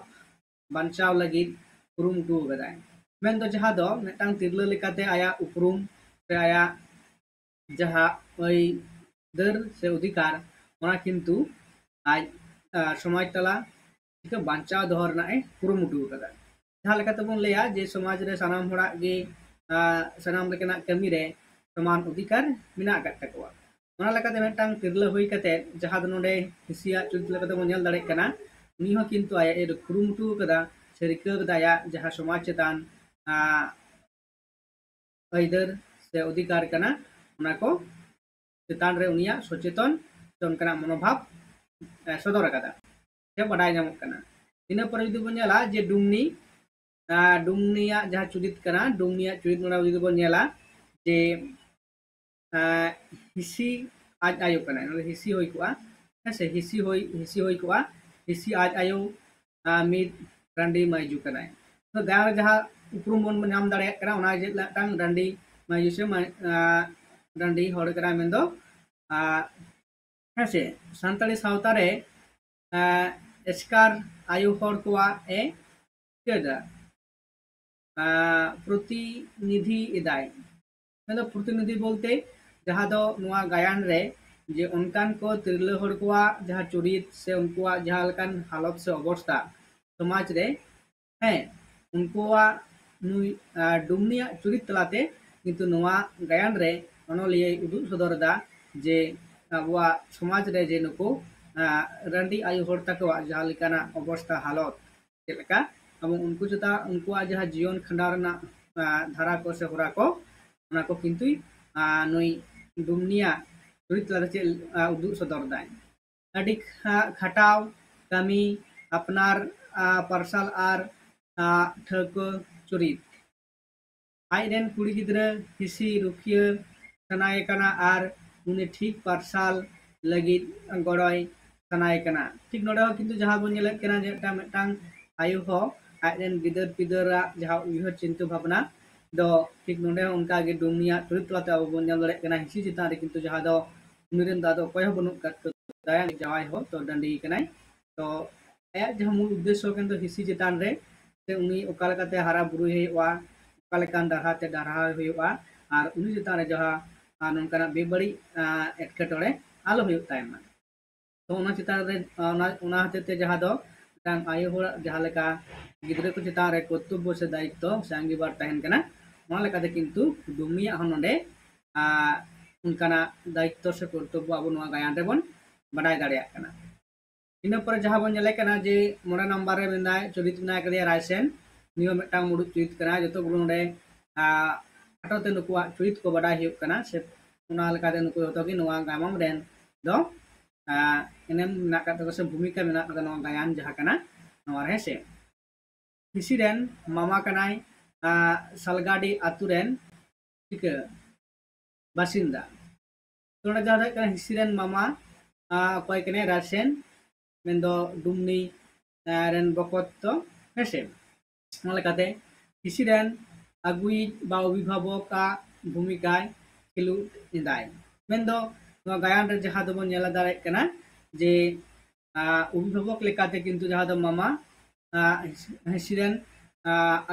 ᱵᱟᱧᱪᱟᱣ ᱞᱟᱹᱜᱤᱫ ᱠᱩᱨᱩᱢᱩᱴᱩ ᱟᱠᱟᱫᱟᱭ᱾ ᱢᱮᱱᱫᱚ ᱡᱟᱦᱟᱸ ᱫᱚ ᱢᱤᱫᱴᱟᱝ ᱛᱤᱨᱞᱟᱹ ᱞᱮᱠᱟᱛᱮ ᱟᱭᱟᱜ ᱩᱯᱨᱩᱢ ᱥᱮ ᱟᱭᱟᱜ ᱡᱟᱦᱟᱸ ᱟᱹᱭᱫᱟᱹᱨ ᱥᱮ ᱚᱫᱷᱤᱠᱟᱨ, ᱚᱱᱟ ᱠᱤᱱᱛᱩ ᱟᱡ, ᱟ, ᱥᱚᱢᱟᱡᱽ ᱛᱟᱞᱟ ᱪᱤᱠᱟᱹ ᱵᱟᱧᱪᱟᱣ ᱫᱚᱦᱚ ᱨᱮᱱᱟᱜ ᱮ ᱠᱩᱨᱩᱢᱩᱴᱩ ᱟᱠᱟᱫᱟ᱾ ᱡᱟᱦᱟᱸ ᱞᱮᱠᱟ ᱛᱮᱵᱚᱱ ᱞᱟᱹᱭᱟ ᱡᱮ ᱥᱚᱢᱟᱡᱽ ᱨᱮ ᱥᱟᱱᱟᱢ ᱦᱚᱲᱟᱜ ᱜᱮ, ᱟ, ᱥᱟᱱᱟᱢ ᱞᱮᱠᱟᱱᱟᱜ ᱠᱟᱹᱢᱤ ᱨᱮ ᱥᱚᱢᱟᱱ ᱚᱫᱷᱤᱠᱟᱨ ᱢᱮᱱᱟᱜ ᱟᱠᱟᱫ ᱛᱟᱠᱚᱣᱟ᱾ ᱚᱱᱟ ᱞᱮᱠᱟᱛᱮ ᱢᱤᱫᱴᱟᱝ ᱛᱤᱨᱞᱟᱹ ᱦᱩᱭ ᱠᱟᱛᱮ ᱡᱟᱦᱟᱸ ᱫᱚ ᱱᱚᱰᱮ ᱦᱤᱸᱥᱤᱭᱟᱜ ᱪᱩᱨᱤᱛ ᱞᱮᱠᱟᱛᱮ ᱵᱚᱱ ᱧᱮᱞ ᱫᱟᱲᱮᱭᱟᱜ ᱠᱟᱱᱟ, ᱩᱱᱤ ᱦᱚᱸ ᱠᱤᱱᱛᱩ ᱟᱭᱟᱜ ᱮ ᱠᱩᱨᱩᱢᱩᱴᱩ ᱟᱠᱟᱫᱟ ᱥᱮ ᱨᱤᱠᱟᱹ ᱟᱠᱟᱫᱟ ᱟᱭᱟᱜ ᱡᱟᱦᱟᱸ ᱥᱚᱢᱟᱡᱽ ᱪᱮᱛᱟᱱ, ᱟ, ᱟᱹᱭᱫᱟᱹᱨ ᱥᱮ ᱚᱫᱷᱤᱠᱟᱨ ᱠᱟᱱᱟ, ᱚᱱᱟ ᱠᱚ ᱪᱮᱛᱟᱱ ᱨᱮ ᱩᱱᱤᱭᱟᱜ ᱥᱚᱪᱮᱛᱚᱱ ᱥᱮ ᱚᱱᱠᱟᱱᱟᱜ ᱢᱚᱱᱳᱵᱷᱟᱵ, ᱮ, ᱥᱚᱫᱚᱨ ᱟᱠᱟᱫᱟ ᱥᱮ ᱵᱟᱰᱟᱭ ᱧᱟᱢᱚᱜ ᱠᱟᱱᱟ᱾ ᱤᱱᱟᱹ ᱯᱚᱨᱮ ᱡᱩᱫᱤ ᱵᱚᱱ ᱧᱮᱞᱟ ᱡᱮ ᱰᱩᱢᱱᱤ, ᱟ, ᱰᱩᱢᱱᱤᱭᱟᱜ ᱡᱟᱦᱟᱸ ᱪᱩᱨᱤᱛ ᱠᱟᱱᱟ, ᱰᱩᱢᱱᱤᱭᱟᱜ ᱪᱩᱨᱤᱛ ᱱᱚᱰᱮ ᱡᱩᱫᱤ ᱵᱚᱱ ᱧᱮᱞᱟ ᱡᱮ, ᱟ, ᱦᱤᱸᱥᱤ ᱟᱡ ᱟᱭᱳ ᱠᱟᱱᱟᱭ, ᱱᱚᱰᱮ ᱦᱤᱸᱥᱤ ᱦᱩᱭ ᱠᱚᱜᱼᱟ, ᱦᱮᱸ ᱥᱮ, ᱦᱤᱸᱥᱤ ᱦᱩᱭ, ᱦᱤᱸᱥᱤ ᱦᱩᱭ ᱠᱚᱜᱼᱟ, ᱦᱤᱸᱥᱤ ᱟᱡ ᱟᱭᱳ, ᱟ, ᱢᱤᱫ ᱨᱟᱺᱰᱤ ᱢᱟᱹᱭᱡᱩ ᱠᱟᱱᱟᱭ᱾ ᱛᱚ ᱜᱟᱭᱟᱱ ᱨᱮ ᱡᱟᱦᱟᱸ ᱩᱯᱨᱩᱢ ᱵᱚᱱ ᱧᱟᱢ ᱫᱟᱲᱮᱭᱟᱜ ᱠᱟᱱᱟ, ᱚᱱᱟ ᱡᱮ ᱢᱤᱫᱴᱟᱝ ᱨᱟᱺᱰᱤ ᱢᱟᱹᱭᱡᱩ ᱥᱮ ᱢᱟᱹᱭ-, ᱟ, ᱨᱟᱺᱰᱤ ᱦᱚᱲ ᱠᱟᱱᱟᱭ ᱢᱮᱱᱫᱚ, ᱟ, ᱦᱮᱸ ᱥᱮ, ᱥᱟᱱᱛᱟᱲᱤ ᱥᱟᱶᱛᱟ ᱨᱮ, ᱟ, ᱮᱥᱠᱟᱨ ᱟᱭᱳ ᱦᱚᱲ ᱠᱚᱣᱟᱜ ᱮ ᱪᱤᱠᱟᱹᱭᱮᱫᱟ? ᱟ, ᱯᱨᱚᱛᱤᱱᱤᱫᱷᱤ ᱮᱫᱟᱭ᱾ ᱢᱮᱱᱫᱚ ᱯᱨᱚᱛᱤᱱᱤᱫᱷᱤ ᱵᱚᱞᱛᱮ ᱡᱟᱦᱟᱸ ᱫᱚ ᱱᱚᱣᱟ ᱜᱟᱭᱟᱱ ᱨᱮ ᱡᱮ ᱚᱱᱠᱟᱱ ᱠᱚ ᱛᱤᱨᱞᱟᱹ ᱦᱚᱲ ᱠᱚᱣᱟᱜ ᱡᱟᱦᱟᱸ ᱪᱚᱨᱤᱛ ᱥᱮ ᱩᱱᱠᱩᱣᱟᱜ ᱡᱟᱦᱟᱸ ᱞᱮᱠᱟᱱ ᱦᱟᱞᱚᱛ ᱥᱮ ᱚᱵᱚᱥᱛᱟ ᱥᱚᱢᱟᱡᱽ ᱨᱮ, ᱦᱮᱸ, ᱩᱱᱠᱩᱣᱟᱜ ᱱᱩᱭ ᱰᱩᱢᱱᱤᱭᱟᱜ ᱪᱩᱨᱤᱛ ᱛᱟᱞᱟᱛᱮ ᱠᱤᱱᱛᱩ ᱱᱚᱣᱟ ᱜᱟᱭᱟᱱ ᱨᱮ ᱚᱱᱚᱞᱤᱭᱟᱹᱭ ᱩᱫᱩᱜ ᱥᱚᱫᱚᱨ ᱮᱫᱟ ᱡᱮ ᱟᱵᱚᱣᱟᱜ ᱥᱚᱢᱟᱡᱽ ᱨᱮ ᱡᱮ ᱱᱩᱠᱩ ᱨᱟᱺᱰᱤ ᱟᱭᱳ ᱦᱚᱲ ᱛᱟᱠᱚᱣᱟᱜ ᱡᱟᱦᱟᱸ ᱞᱮᱠᱟᱱᱟᱜ ᱚᱵᱚᱥᱛᱟ ᱦᱟᱞᱚᱛ ᱪᱮᱫ ᱞᱮᱠᱟ, ᱮᱵᱚᱝ ᱩᱱᱠᱩ ᱪᱮᱛᱟᱱ ᱩᱱᱠᱩᱣᱟᱜ ᱡᱟᱦᱟᱸ ᱡᱤᱭᱚᱱ ᱠᱷᱟᱸᱰᱟᱣ ᱨᱮᱱᱟᱜ ᱫᱷᱟᱨᱟ ᱠᱚ ᱥᱮ ᱦᱚᱨᱟ ᱠᱚ, ᱚᱱᱟ ᱠᱚ ᱠᱤᱱᱛᱩᱭ ᱱᱩᱭ ᱰᱩᱢᱱᱤᱭᱟᱜ ᱪᱩᱨᱤᱛ ᱛᱟᱞᱟᱛᱮ ᱪᱮᱫ ᱩᱫᱩᱜ ᱥᱚᱫᱚᱨ ᱫᱟᱭ᱾ ᱟᱹᱰᱤ ᱠᱷᱟᱴᱟᱣ ᱠᱟᱹᱢᱤ, ᱟᱯᱱᱟᱨ ᱯᱟᱨᱥᱟᱞ ᱟᱨ ᱴᱷᱟᱹᱣᱠᱟᱹ ᱪᱩᱨᱤᱛ᱾ ᱟᱡ ᱨᱮᱱ ᱠᱩᱲᱤ ᱜᱤᱫᱽᱨᱟᱹ ᱦᱤᱥᱤ ᱨᱩᱠᱷᱤᱭᱟᱹ ᱥᱟᱱᱟᱭᱮ ᱠᱟᱱᱟ ᱟᱨ ᱩᱱᱤ ᱴᱷᱤᱠ ᱯᱟᱨᱥᱟᱞ ᱞᱟᱹᱜᱤᱫ ᱜᱚᱲᱚᱭ ᱥᱟᱱᱟᱭᱮ ᱠᱟᱱᱟ᱾ ᱴᱷᱤᱠ ᱱᱚᱰᱮ ᱦᱚᱸ ᱠᱤᱱᱛᱩ ᱡᱟᱦᱟᱸ ᱵᱚᱱ ᱧᱮᱞᱮᱫ ᱠᱟᱱᱟ ᱡᱮ ᱢᱤᱫᱴᱟᱝ, ᱢᱤᱫᱴᱟᱝ ᱟᱭᱳ ᱦᱚᱸ ᱟᱡ ᱨᱮᱱ ᱜᱤᱫᱟᱹᱨ ᱯᱤᱫᱟᱹᱨᱟᱜ ᱡᱟᱦᱟᱸ ᱩᱭᱦᱟᱹᱨ ᱪᱤᱱᱛᱟᱹ ᱵᱷᱟᱵᱽᱱᱟ ᱫᱚ ᱴᱷᱤᱠ ᱱᱚᱰᱮ ᱦᱚᱸ ᱚᱱᱠᱟ ᱜᱮ ᱰᱩᱢᱱᱤᱭᱟᱜ ᱪᱩᱨᱤᱛ ᱛᱟᱞᱟᱛᱮ ᱟᱵᱚ ᱵᱚᱱ ᱧᱮᱞ ᱫᱟᱲᱮᱭᱟᱜ ᱠᱟᱱᱟ᱾ ᱦᱤᱥᱤ ᱪᱮᱛᱟᱱ ᱨᱮ ᱠᱤᱱᱛᱩ ᱡᱟᱦᱟᱸ ᱫᱚ ᱩᱱᱤ ᱨᱮᱱ ᱫᱚ ᱟᱫᱚ ᱚᱠᱚᱭ ᱦᱚᱸ ᱵᱟᱹᱱᱩᱜ ᱠᱟᱫ ᱠᱚ ᱛᱟᱭᱟ, ᱡᱟᱶᱟᱭ ᱦᱚᱸ ᱛᱚ ᱰᱟᱺᱰᱤ ᱠᱟᱱᱟᱭ᱾ ᱛᱚ ᱟᱭᱟᱜ ᱡᱟᱦᱟᱸ ᱢᱩᱞ ᱩᱫᱽᱫᱮᱥᱥᱚ ᱠᱤᱱᱛᱩ ᱦᱤᱥᱤ ᱪᱮᱛᱟᱱ ᱨᱮ ᱥᱮ ᱩᱱᱤ ᱚᱠᱟ ᱞᱮᱠᱟᱛᱮ ᱦᱟᱨᱟ ᱵᱩᱨᱩᱭ ᱦᱩᱭᱩᱜᱼᱟ, ᱚᱠᱟ ᱞᱮᱠᱟᱱ ᱰᱟᱦᱟᱨ ᱛᱮ ᱰᱟᱦᱟᱨᱟᱣ ᱦᱩᱭᱩᱜᱼᱟ, ᱟᱨ ᱩᱱᱤ ᱪᱮᱛᱟᱱ ᱨᱮ ᱡᱟᱦᱟᱸ ᱱᱚᱝᱠᱟᱱᱟᱜ ᱵᱮᱵᱟᱹᱲᱤᱡ ᱮᱴᱠᱮᱴᱚᱬᱮ ᱟᱞᱚ ᱦᱩᱭᱩᱜ ᱛᱟᱭ ᱢᱟ᱾ ᱛᱚ ᱚᱱᱟ ᱪᱮᱛᱟᱱ ᱨᱮ ᱚᱱᱟ, ᱚᱱᱟ ᱦᱚᱛᱮᱡ ᱛᱮ ᱡᱟᱦᱟᱸ ᱫᱚ ᱢᱤᱫᱴᱟᱝ ᱟᱭᱳ ᱦᱚᱲᱟᱜ ᱡᱟᱦᱟᱸ ᱞᱮᱠᱟ ᱜᱤᱫᱽᱨᱟᱹ ᱠᱚ ᱪᱮᱛᱟᱱ ᱨᱮ ᱠᱚᱨᱛᱚᱵᱽᱵᱚ ᱥᱮ ᱫᱟᱭᱤᱛᱛᱚ ᱥᱮ ᱟᱸᱜᱤᱵᱷᱟᱨ ᱛᱟᱦᱮᱱ ᱠᱟᱱᱟ, ᱚᱱᱟ ᱞᱮᱠᱟᱛᱮ ᱠᱤᱱᱛᱩ ᱰᱩᱢᱱᱤᱭᱟᱜ ᱦᱚᱸ ᱱᱚᱰᱮ ᱚᱱᱠᱟᱱᱟᱜ ᱫᱟᱭᱤᱛᱛᱚ ᱥᱮ ᱠᱚᱨᱛᱚᱵᱽᱵᱚ ᱟᱵᱚ ᱱᱚᱣᱟ ᱜᱟᱭᱟᱱ ᱨᱮᱵᱚᱱ ᱵᱟᱰᱟᱭ ᱫᱟᱲᱮᱭᱟᱜ ᱠᱟᱱᱟ᱾ ᱤᱱᱟᱹ ᱯᱚᱨᱮ ᱡᱟᱦᱟᱸ ᱵᱚᱱ ᱧᱮᱞᱮ ᱠᱟᱱᱟ ᱡᱮ ᱢᱚᱬᱮ ᱱᱟᱢᱵᱟᱨ ᱨᱮ ᱢᱮᱱᱟᱭ, ᱪᱚᱨᱤᱛ ᱢᱮᱱᱟᱭ ᱠᱟᱫᱮᱭᱟ ᱨᱟᱭᱥᱮᱱ᱾ ᱱᱩᱭ ᱦᱚᱸ ᱢᱤᱫᱴᱟᱝ ᱢᱩᱲᱩᱫ ᱪᱚᱨᱤᱛ ᱠᱟᱱᱟᱭ᱾ ᱡᱚᱛᱚ ᱜᱩᱞᱳ ᱱᱚᱰᱮ ᱠᱷᱟᱴᱚ ᱛᱮ ᱱᱩᱠᱩᱣᱟᱜ ᱪᱚᱨᱤᱛ ᱠᱚ ᱵᱟᱰᱟᱭ ᱦᱩᱭᱩᱜ ᱠᱟᱱᱟ, ᱥᱮ ᱚᱱᱟ ᱞᱮᱠᱟᱛᱮ ᱱᱩᱠᱩ ᱡᱚᱛᱚ ᱜᱮ ᱱᱚᱣᱟ ᱜᱟᱢᱟᱢ ᱨᱮᱱ ᱫᱚ ᱮᱱᱮᱢ ᱢᱮᱱᱟᱜ ᱟᱠᱟᱫ ᱛᱟᱠᱚᱣᱟ ᱥᱮ ᱵᱷᱩᱢᱤᱠᱟ ᱢᱮᱱᱟᱜ ᱟᱠᱟᱫᱟ ᱱᱚᱣᱟ ᱜᱟᱭᱟᱱ ᱡᱟᱦᱟᱸ ᱠᱟᱱᱟ ᱱᱚᱣᱟ ᱨᱮ, ᱦᱮᱸ ᱥᱮ᱾ ᱦᱤᱥᱤ ᱨᱮᱱ ᱢᱟᱢᱟ ᱠᱟᱱᱟᱭ ᱥᱟᱞᱜᱟᱰᱤ ᱟᱛᱳ ᱨᱮᱱ ᱴᱷᱤᱠᱟᱹ ᱵᱟᱥᱤᱱᱫᱟ᱾ ᱛᱚ ᱱᱚᱰᱮ ᱡᱟᱦᱟᱸ ᱫᱚ ᱦᱩᱭᱩᱜ ᱠᱟᱱᱟ ᱦᱤᱥᱤ ᱨᱮᱱ ᱢᱟᱢᱟ ᱚᱠᱚᱭ ᱠᱟᱱᱟᱭ? ᱨᱟᱭᱥᱮᱱ, ᱢᱮᱱᱫᱚ ᱰᱩᱢᱱᱤ ᱨᱮᱱ ᱵᱚᱠᱚᱛ ᱫᱚ, ᱦᱮᱸ ᱥᱮ᱾ ᱚᱱᱟ ᱞᱮᱠᱟᱛᱮ ᱦᱤᱥᱤ ᱨᱮᱱ ᱟᱹᱜᱩᱭᱤᱡ ᱵᱟ ᱚᱵᱷᱤᱵᱷᱟᱵᱚᱠᱟᱜ ᱵᱷᱩᱢᱤᱠᱟᱭ ᱠᱷᱮᱞᱳᱰ ᱮᱫᱟᱭ᱾ ᱢᱮᱱᱫᱚ ᱱᱚᱣᱟ ᱜᱟᱭᱟᱱ ᱨᱮ ᱡᱟᱦᱟᱸ ᱫᱚᱵᱚᱱ ᱧᱮᱞ ᱫᱟᱲᱮᱭᱟᱜ ᱠᱟᱱᱟ ᱡᱮ ᱚᱵᱷᱤᱵᱷᱟᱵᱚᱠ ᱞᱮᱠᱟᱛᱮ ᱠᱤᱱᱛᱩ ᱡᱟᱦᱟᱸ ᱫᱚ ᱢᱟᱢᱟ ᱦᱤᱥᱤ ᱨᱮᱱ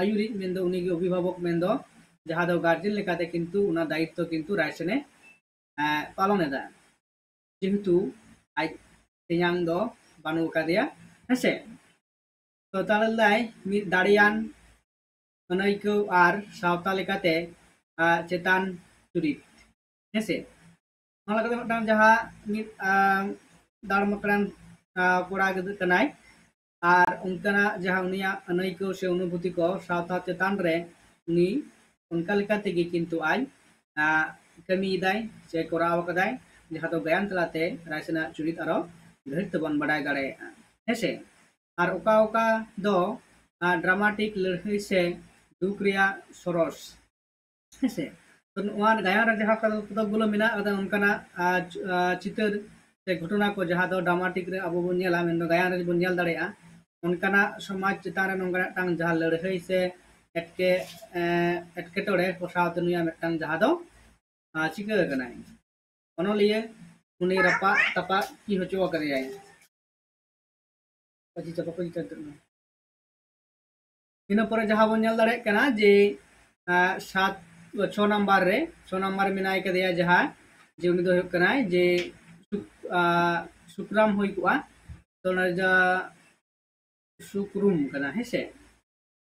ᱟᱹᱭᱩᱨᱤᱡ, ᱢᱮᱱᱫᱚ ᱩᱱᱤᱜᱮ ᱚᱵᱷᱤᱵᱷᱟᱵᱚᱠ, ᱢᱮᱱᱫᱚ ᱡᱟᱦᱟᱸ ᱫᱚ ᱜᱟᱨᱡᱮᱱ ᱞᱮᱠᱟᱛᱮ ᱠᱤᱱᱛᱩ ᱚᱱᱟ ᱫᱟᱭᱤᱛᱛᱚ ᱠᱤᱱᱛᱩ ᱨᱟᱭᱥᱮᱱᱮ ᱯᱟᱞᱚᱱ ᱮᱫᱟ, ᱡᱮᱦᱮᱛᱩ ᱟᱡ ᱛᱮᱧᱟᱝ ᱫᱚ ᱵᱟᱹᱱᱩᱜ ᱟᱠᱟᱫᱮᱭᱟ, ᱦᱮᱸᱥᱮ᱾ ᱛᱚ ᱛᱟᱦᱞᱮ ᱞᱟᱹᱭ ᱢᱤᱫ ᱫᱟᱲᱮᱭᱟᱱ ᱟᱹᱱᱟᱹᱭᱠᱟᱹᱣ ᱟᱨ ᱥᱟᱶᱛᱟ ᱞᱮᱠᱟᱛᱮ ᱟᱨ ᱪᱮᱛᱟᱱ ᱪᱩᱨᱤᱛ᱾ ᱦᱮᱸᱥᱮ, ᱚᱱᱟ ᱞᱮᱠᱟᱛᱮ ᱢᱤᱫᱴᱟᱝ ᱡᱟᱦᱟᱸ ᱢᱤᱫ ᱟᱨ ᱫᱟᱲ ᱢᱟᱠᱲᱟᱱ ᱠᱚᱲᱟ ᱜᱤᱫᱽᱨᱟᱹ ᱠᱟᱱᱟᱭ, ᱟᱨ ᱚᱱᱠᱟᱱᱟᱜ ᱡᱟᱦᱟᱸ ᱩᱱᱤᱭᱟᱜ ᱟᱹᱱᱟᱹᱭᱠᱟᱹᱣ ᱥᱮ ᱚᱱᱩᱵᱷᱩᱛᱤ ᱠᱚ ᱥᱟᱶᱛᱟ ᱪᱮᱛᱟᱱ ᱨᱮ ᱩᱱᱤ ᱚᱱᱠᱟ ᱞᱮᱠᱟ ᱛᱮᱜᱮ ᱠᱤᱱᱛᱩ ᱟᱡ ᱠᱟᱹᱢᱤᱭᱮᱫᱟᱭ ᱥᱮ ᱠᱚᱨᱟᱣ ᱟᱠᱟᱫᱟᱭ, ᱡᱟᱦᱟᱸ ᱫᱚ ᱜᱟᱭᱟᱱ ᱛᱟᱞᱟᱛᱮ ᱨᱟᱭᱥᱮᱱᱟᱜ ᱪᱩᱨᱤᱛ ᱟᱨᱚ ᱜᱟᱹᱦᱤᱨ ᱛᱮᱵᱚᱱ ᱵᱟᱰᱟᱭ ᱫᱟᱲᱮᱭᱟᱜᱼᱟ᱾ ᱦᱮᱸᱥᱮ, ᱟᱨ ᱚᱠᱟ ᱚᱠᱟ ᱫᱚ dramatic ᱞᱟᱹᱲᱦᱟᱹᱭ ᱥᱮ ᱫᱩᱠ ᱨᱮᱭᱟᱜ ᱥᱚᱨᱚᱥ᱾ ᱦᱮᱸᱥᱮ, ᱛᱚ ᱱᱚᱣᱟ ᱜᱟᱭᱟᱱ ᱨᱮ ᱡᱟᱦᱟᱸ ᱠᱚᱫᱚ ᱯᱚᱛᱚᱵ ᱜᱩᱞᱳ ᱢᱮᱱᱟᱜ ᱟᱠᱟᱫᱟ, ᱚᱱᱠᱟᱱᱟᱜ ᱟᱨ ᱪᱤᱛᱟᱹᱨ ᱥᱮ ᱜᱷᱚᱴᱚᱱᱟ ᱠᱚ ᱡᱟᱦᱟᱸ ᱫᱚ dramatic ᱨᱮ ᱟᱵᱚ ᱵᱚᱱ ᱧᱮᱞᱟ, ᱢᱮᱱᱫᱚ ᱜᱟᱭᱟᱱ ᱨᱮᱵᱚᱱ ᱧᱮᱞ ᱫᱟᱲᱮᱭᱟᱜᱼᱟ, ᱚᱱᱠᱟᱱᱟᱜ ᱥᱚᱢᱟᱡᱽ ᱪᱮᱛᱟᱱ ᱨᱮ ᱱᱚᱝᱠᱟᱱᱟᱜ ᱢᱤᱫᱴᱟᱝ ᱡᱟᱦᱟᱸ ᱞᱟᱹᱲᱦᱟᱹᱭ ᱥᱮ ᱮᱴᱠᱮ ᱮᱴᱠᱮᱴᱚᱬᱮ ᱠᱚ ᱥᱟᱶᱛᱮ ᱱᱩᱭᱟᱜ ᱢᱤᱫᱴᱟᱝ ᱡᱟᱦᱟᱸ ᱫᱚ ᱪᱤᱠᱟᱹ ᱟᱠᱟᱱᱟᱭ, ᱚᱱᱚᱞᱤᱭᱟᱹ ᱩᱱᱤ ᱨᱟᱯᱟᱜ ᱛᱟᱯᱟᱜ ᱠᱤ ᱦᱚᱪᱚ ᱟᱠᱟᱫᱮᱭᱟᱭ᱾ ᱯᱟᱹᱪᱤ ᱪᱟᱯᱟ ᱯᱟᱹᱪᱤ ᱪᱟᱯᱟ᱾ ᱤᱱᱟᱹ ᱯᱚᱨᱮ ᱡᱟᱦᱟᱸ ᱵᱚᱱ ᱧᱮᱞ ᱫᱟᱲᱮᱭᱟᱜ ᱠᱟᱱᱟ ᱡᱮ ᱥᱟᱛ ᱪᱷᱚ ᱱᱟᱢᱵᱟᱨ ᱨᱮ, ᱪᱷᱚ ᱱᱟᱢᱵᱟᱨ ᱨᱮ ᱢᱮᱱᱟᱭ ᱠᱟᱫᱮᱭᱟ ᱡᱟᱦᱟᱸ, ᱡᱮ ᱩᱱᱤ ᱫᱚ ᱦᱩᱭᱩᱜ ᱠᱟᱱᱟᱭ ᱡᱮ ᱥᱩᱠᱨᱟᱢ ᱦᱩᱭ ᱠᱚᱜᱼᱟ᱾ ᱛᱚ ᱱᱚᱰᱮ ᱫᱚ ᱥᱩᱠᱨᱩᱢ ᱠᱟᱱᱟ, ᱦᱮᱸᱥᱮ?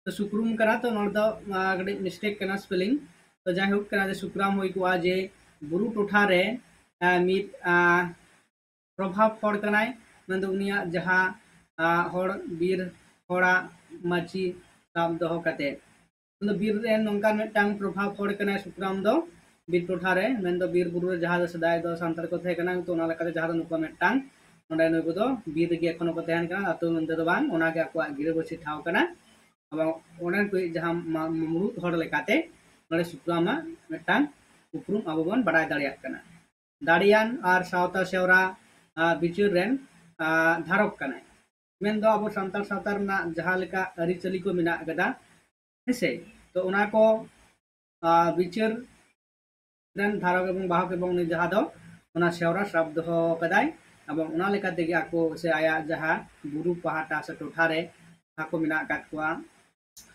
ᱛᱚ ᱥᱩᱠᱨᱩᱢ ᱠᱟᱱᱟ, ᱛᱚ ᱱᱚᱰᱮ ᱫᱚ ᱠᱟᱹᱴᱤᱡ mistake ᱠᱟᱱᱟ spelling᱾ ᱛᱚ ᱡᱟᱭᱦᱳᱠ ᱠᱟᱱᱟ ᱡᱮ ᱥᱩᱠᱨᱟᱢ ᱦᱩᱭ ᱠᱚᱜᱼᱟ ᱡᱮ ᱵᱩᱨᱩ ᱴᱚᱴᱷᱟ ᱨᱮ ᱢᱤᱫ ᱯᱨᱚᱵᱷᱟᱵᱽ ᱦᱚᱲ ᱠᱟᱱᱟᱭ, ᱢᱮᱱᱫᱚ ᱩᱱᱤᱭᱟᱜ ᱡᱟᱦᱟᱸ ᱦᱚᱲ ᱵᱤᱨ ᱦᱚᱲᱟᱜ ᱢᱟᱹᱪᱤ ᱥᱟᱵ ᱫᱚᱦᱚ ᱠᱟᱛᱮ, ᱩᱱᱤ ᱫᱚ ᱵᱤᱨ ᱨᱮᱱ ᱱᱚᱝᱠᱟᱱ ᱢᱤᱫᱴᱟᱝ ᱯᱨᱚᱵᱷᱟᱵᱽ ᱦᱚᱲ ᱠᱟᱱᱟᱭ ᱥᱩᱠᱨᱟᱢ ᱫᱚ, ᱵᱤᱨ ᱴᱚᱴᱷᱟ ᱨᱮ, ᱢᱮᱱᱫᱚ ᱵᱤᱨ ᱵᱩᱨᱩ ᱨᱮ ᱡᱟᱦᱟᱸ ᱫᱚ ᱥᱮᱫᱟᱭ ᱫᱚ ᱥᱟᱱᱛᱟᱲ ᱠᱚ ᱛᱟᱦᱮᱸ ᱠᱟᱱᱟ, ᱛᱚ ᱚᱱᱟ ᱞᱮᱠᱟᱛᱮ ᱡᱟᱦᱟᱸ ᱫᱚ ᱱᱩᱠᱩ ᱢᱤᱫᱴᱟᱝ ᱱᱚᱰᱮ ᱱᱩᱠᱩ ᱫᱚ ᱵᱤᱨ ᱨᱮᱜᱮ ᱮᱠᱷᱚᱱᱳ ᱠᱚ ᱛᱟᱦᱮᱱ ᱠᱟᱱᱟ, ᱟᱹᱛᱩ ᱢᱮᱱᱛᱮ ᱫᱚ ᱵᱟᱝ, ᱚᱱᱟᱜᱮ ᱟᱠᱚᱣᱟᱜ ᱜᱤᱨᱟᱹᱵᱟᱹᱥᱤ ᱴᱷᱟᱶ ᱠᱟᱱᱟ᱾ ᱮᱵᱚᱝ ᱚᱸᱰᱮᱱ ᱠᱚ ᱡᱟᱦᱟᱸ ᱢᱩᱬᱩᱫ ᱦᱚᱲ ᱞᱮᱠᱟᱛᱮ ᱱᱚᱰᱮ ᱥᱩᱠᱨᱟᱢᱟᱜ ᱢᱤᱫᱴᱟᱝ ᱩᱯᱨᱩᱢ ᱟᱵᱚ ᱵᱚᱱ ᱵᱟᱰᱟᱭ ᱫᱟᱲᱮᱭᱟᱜ ᱠᱟᱱᱟ᱾ ᱫᱟᱲᱮᱭᱟᱱ ᱟᱨ ᱥᱟᱶᱛᱟ ᱥᱮᱣᱨᱟ ᱵᱤᱪᱟᱹᱨ ᱨᱮᱱ ᱫᱷᱟᱨᱚᱠ ᱠᱟᱱᱟᱭ᱾ ᱢᱮᱱᱫᱚ ᱟᱵᱚ ᱥᱟᱱᱛᱟᱲ ᱥᱟᱶᱛᱟ ᱨᱮᱱᱟᱜ ᱡᱟᱦᱟᱸ ᱞᱮᱠᱟ ᱟᱹᱨᱤᱪᱟᱹᱞᱤ ᱠᱚ ᱢᱮᱱᱟᱜ ᱟᱠᱟᱫᱟ, ᱦᱮᱸᱥᱮ, ᱛᱚ ᱚᱱᱟ ᱠᱚ ᱵᱤᱪᱟᱹᱨ ᱨᱮᱱ ᱫᱷᱟᱨᱚᱠ ᱮᱵᱚᱝ ᱵᱟᱦᱚᱠ ᱮᱵᱚᱝ ᱩᱱᱤ ᱡᱟᱦᱟᱸ ᱫᱚ ᱚᱱᱟ ᱥᱮᱣᱨᱟ ᱥᱟᱵ ᱫᱚᱦᱚ ᱠᱟᱫᱟᱭ, ᱮᱵᱚᱝ ᱚᱱᱟ ᱞᱮᱠᱟ ᱛᱮᱜᱮ ᱟᱠᱚ ᱥᱮ ᱟᱭᱟᱜ ᱡᱟᱦᱟᱸ ᱵᱩᱨᱩ ᱯᱟᱦᱴᱟ ᱥᱮ ᱴᱚᱴᱷᱟ ᱨᱮ ᱡᱟᱦᱟᱸ ᱠᱚ ᱢᱮᱱᱟᱜ ᱟᱠᱟᱫ ᱠᱚᱣᱟ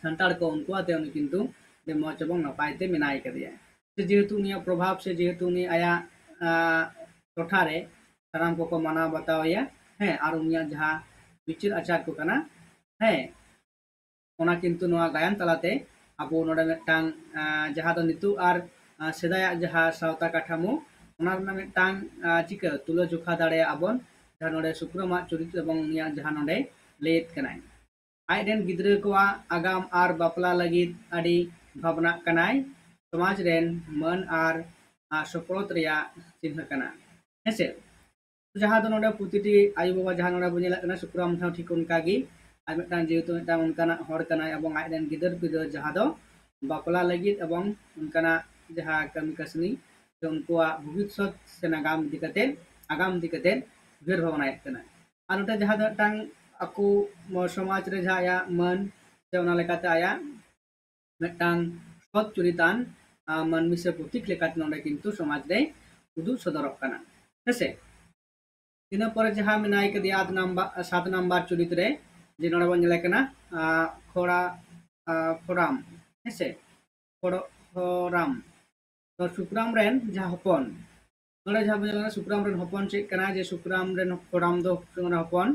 ᱥᱟᱱᱛᱟᱲ ᱠᱚ, ᱩᱱᱠᱩ ᱟᱛᱮ ᱩᱱᱤ ᱠᱤᱱᱛᱩ ᱟᱹᱰᱤ ᱢᱚᱡᱽ ᱮᱵᱚᱝ ᱱᱟᱯᱟᱭ ᱛᱮ ᱢᱮᱱᱟᱭ ᱠᱟᱫᱮᱭᱟ᱾ ᱥᱮ ᱡᱮᱦᱮᱛᱩ ᱩᱱᱤᱭᱟᱜ ᱯᱨᱚᱵᱷᱟᱵᱽ ᱥᱮ ᱡᱮᱦᱮᱛᱩ ᱩᱱᱤ ᱟᱭᱟᱜ ᱴᱚᱴᱷᱟ ᱨᱮ ᱥᱟᱱᱟᱢ ᱠᱚᱠᱚ ᱢᱟᱱᱟᱣ ᱵᱟᱛᱟᱣ ᱮᱭᱟ, ᱦᱮᱸ, ᱟᱨ ᱩᱱᱤᱭᱟᱜ ᱡᱟᱦᱟᱸ ᱵᱤᱪᱟᱹᱨ ᱟᱪᱟᱨ ᱠᱚ ᱠᱟᱱᱟ, ᱦᱮᱸ, ᱚᱱᱟ ᱠᱤᱱᱛᱩ ᱱᱚᱣᱟ ᱜᱟᱭᱟᱱ ᱛᱟᱞᱟᱛᱮ ᱟᱵᱚ ᱱᱚᱰᱮ ᱢᱤᱫᱴᱟᱝ ᱟᱸ, ᱡᱟᱦᱟᱸ ᱫᱚ ᱱᱤᱛᱚᱜ ᱟᱨ ᱟᱸ, ᱥᱮᱫᱟᱭᱟᱜ ᱡᱟᱦᱟᱸ ᱥᱟᱶᱛᱟ ᱠᱟᱴᱷᱟᱢᱳ, ᱚᱱᱟ ᱨᱮᱱᱟᱜ ᱢᱤᱫᱴᱟᱝ ᱟᱸ, ᱪᱤᱠᱟᱹ ᱛᱩᱞᱟᱹ ᱡᱚᱠᱷᱟ ᱫᱟᱲᱮᱭᱟᱜᱼᱟ ᱵᱚᱱ, ᱡᱟᱦᱟᱸ ᱱᱚᱰᱮ ᱥᱩᱠᱨᱚᱢᱟᱜ ᱪᱚᱨᱤᱛ ᱮᱵᱚᱝ ᱩᱱᱤᱭᱟᱜ ᱡᱟᱦᱟᱸ ᱱᱚᱰᱮ ᱞᱟᱹᱭᱮᱫ ᱠᱟᱱᱟᱭ, ᱟᱡ ᱨᱮᱱ ᱜᱤᱫᱽᱨᱟᱹ ᱠᱚᱣᱟᱜ ᱟᱜᱟᱢ ᱟᱨ ᱵᱟᱯᱞᱟ ᱞᱟᱹᱜᱤᱫ ᱟᱹᱰᱤ ᱵᱷᱟᱵᱽᱱᱟᱜ ᱠᱟᱱᱟᱭ, ᱥᱚᱢᱟᱡᱽ ᱨᱮᱱ ᱢᱟᱹᱱ ᱟᱨ ᱟᱸ, ᱥᱚᱯᱚᱫ ᱨᱮᱭᱟᱜ ᱪᱤᱱᱦᱟᱹ ᱠᱟᱱᱟ᱾ ᱦᱮᱸᱥᱮ? ᱡᱟᱦᱟᱸ ᱫᱚ ᱱᱚᱰᱮ ᱯᱨᱚᱛᱤᱴᱤ ᱟᱭᱳᱼᱵᱟᱵᱟ ᱡᱟᱦᱟᱸ ᱱᱚᱰᱮ ᱵᱚᱱ ᱧᱮᱞᱮᱫ ᱠᱟᱱᱟ, ᱥᱩᱠᱨᱟᱢ ᱦᱚᱸ ᱴᱷᱤᱠ ᱚᱱᱠᱟ ᱜᱮ, ᱟᱨ ᱢᱤᱫᱴᱟᱝ ᱡᱮᱦᱮᱛᱩ ᱢᱤᱫᱴᱟᱝ ᱚᱱᱠᱟᱱᱟᱜ ᱦᱚᱲ ᱠᱟᱱᱟᱭ ᱮᱵᱚᱝ ᱟᱡ ᱨᱮᱱ ᱜᱤᱫᱟᱹᱨ ᱯᱤᱫᱟᱹᱨ ᱡᱟᱦᱟᱸ ᱫᱚ ᱵᱟᱯᱞᱟ ᱞᱟᱹᱜᱤᱫ ᱮᱵᱚᱝ ᱚᱱᱠᱟᱱᱟᱜ ᱡᱟᱦᱟᱸ ᱠᱟᱹᱢᱤ ᱠᱟᱹᱥᱱᱤ ᱥᱮ ᱩᱱᱠᱩᱣᱟᱜ ᱵᱷᱚᱵᱤᱥᱥᱚᱛ ᱥᱮ ᱱᱟᱜᱟᱢ ᱤᱫᱤ ᱠᱟᱛᱮ, ᱟᱜᱟᱢ ᱤᱫᱤ ᱠᱟᱛᱮ ᱩᱭᱦᱟᱹᱨ ᱵᱷᱟᱵᱽᱱᱟᱭᱮᱫ ᱠᱟᱱᱟ᱾ ᱟᱨ ᱱᱚᱰᱮ ᱡᱟᱦᱟᱸ ᱫᱚ ᱢᱤᱫᱴᱟᱝ ᱟᱠᱚ ᱥᱚᱢᱟᱡᱽ ᱨᱮ ᱡᱟᱦᱟᱸ ᱟᱭᱟᱜ ᱢᱟᱹᱱ ᱥᱮ ᱚᱱᱟ ᱞᱮᱠᱟᱛᱮ ᱟᱭᱟᱜ ᱢᱤᱫᱴᱟᱝ ᱥᱚᱛ ᱪᱚᱨᱤᱛᱟᱱ, ᱟᱸ, ᱢᱟᱹᱱᱢᱤ ᱥᱮ ᱯᱨᱚᱛᱤᱠ ᱞᱮᱠᱟᱛᱮ ᱱᱚᱰᱮ ᱠᱤᱱᱛᱩ ᱥᱚᱢᱟᱡᱽ ᱨᱮᱭ ᱩᱫᱩᱜ ᱥᱚᱫᱚᱨᱚᱜ ᱠᱟᱱᱟ᱾ ᱦᱮᱸᱥᱮ? ᱤᱱᱟᱹ ᱯᱚᱨᱮ ᱡᱟᱦᱟᱸ ᱢᱮᱱᱟᱭ ᱠᱟᱫᱮᱭᱟ ᱟᱴ ᱱᱟᱢᱵᱟᱨ, ᱥᱟᱛ ᱱᱟᱢᱵᱟᱨ ᱪᱚᱨᱤᱛ ᱨᱮ, ᱡᱮ ᱱᱚᱰᱮ ᱵᱚᱱ ᱧᱮᱞᱮ ᱠᱟᱱᱟ, ᱟᱸ, ᱠᱷᱚᱲᱟ, ᱟᱸ, ᱠᱷᱚᱲᱟᱢ, ᱦᱮᱸᱥᱮ? ᱠᱷᱚᱲ-, ᱠᱷᱚᱲᱟᱢ᱾ ᱛᱚ ᱥᱩᱠᱨᱟᱢ ᱨᱮᱱ ᱡᱟᱦᱟᱸ ᱦᱚᱯᱚᱱ, ᱱᱚᱰᱮ ᱡᱟᱦᱟᱸ ᱵᱚᱱ ᱧᱮᱞ ᱠᱟᱱᱟ, ᱥᱩᱠᱨᱟᱢ ᱨᱮᱱ ᱦᱚᱯᱚᱱ ᱪᱮᱫ ᱠᱟᱱᱟ? ᱡᱮ ᱥᱩᱠᱨᱟᱢ ᱨᱮᱱ ᱠᱷᱚᱲᱟᱢ ᱫᱚ ᱦᱚᱯᱚᱱ,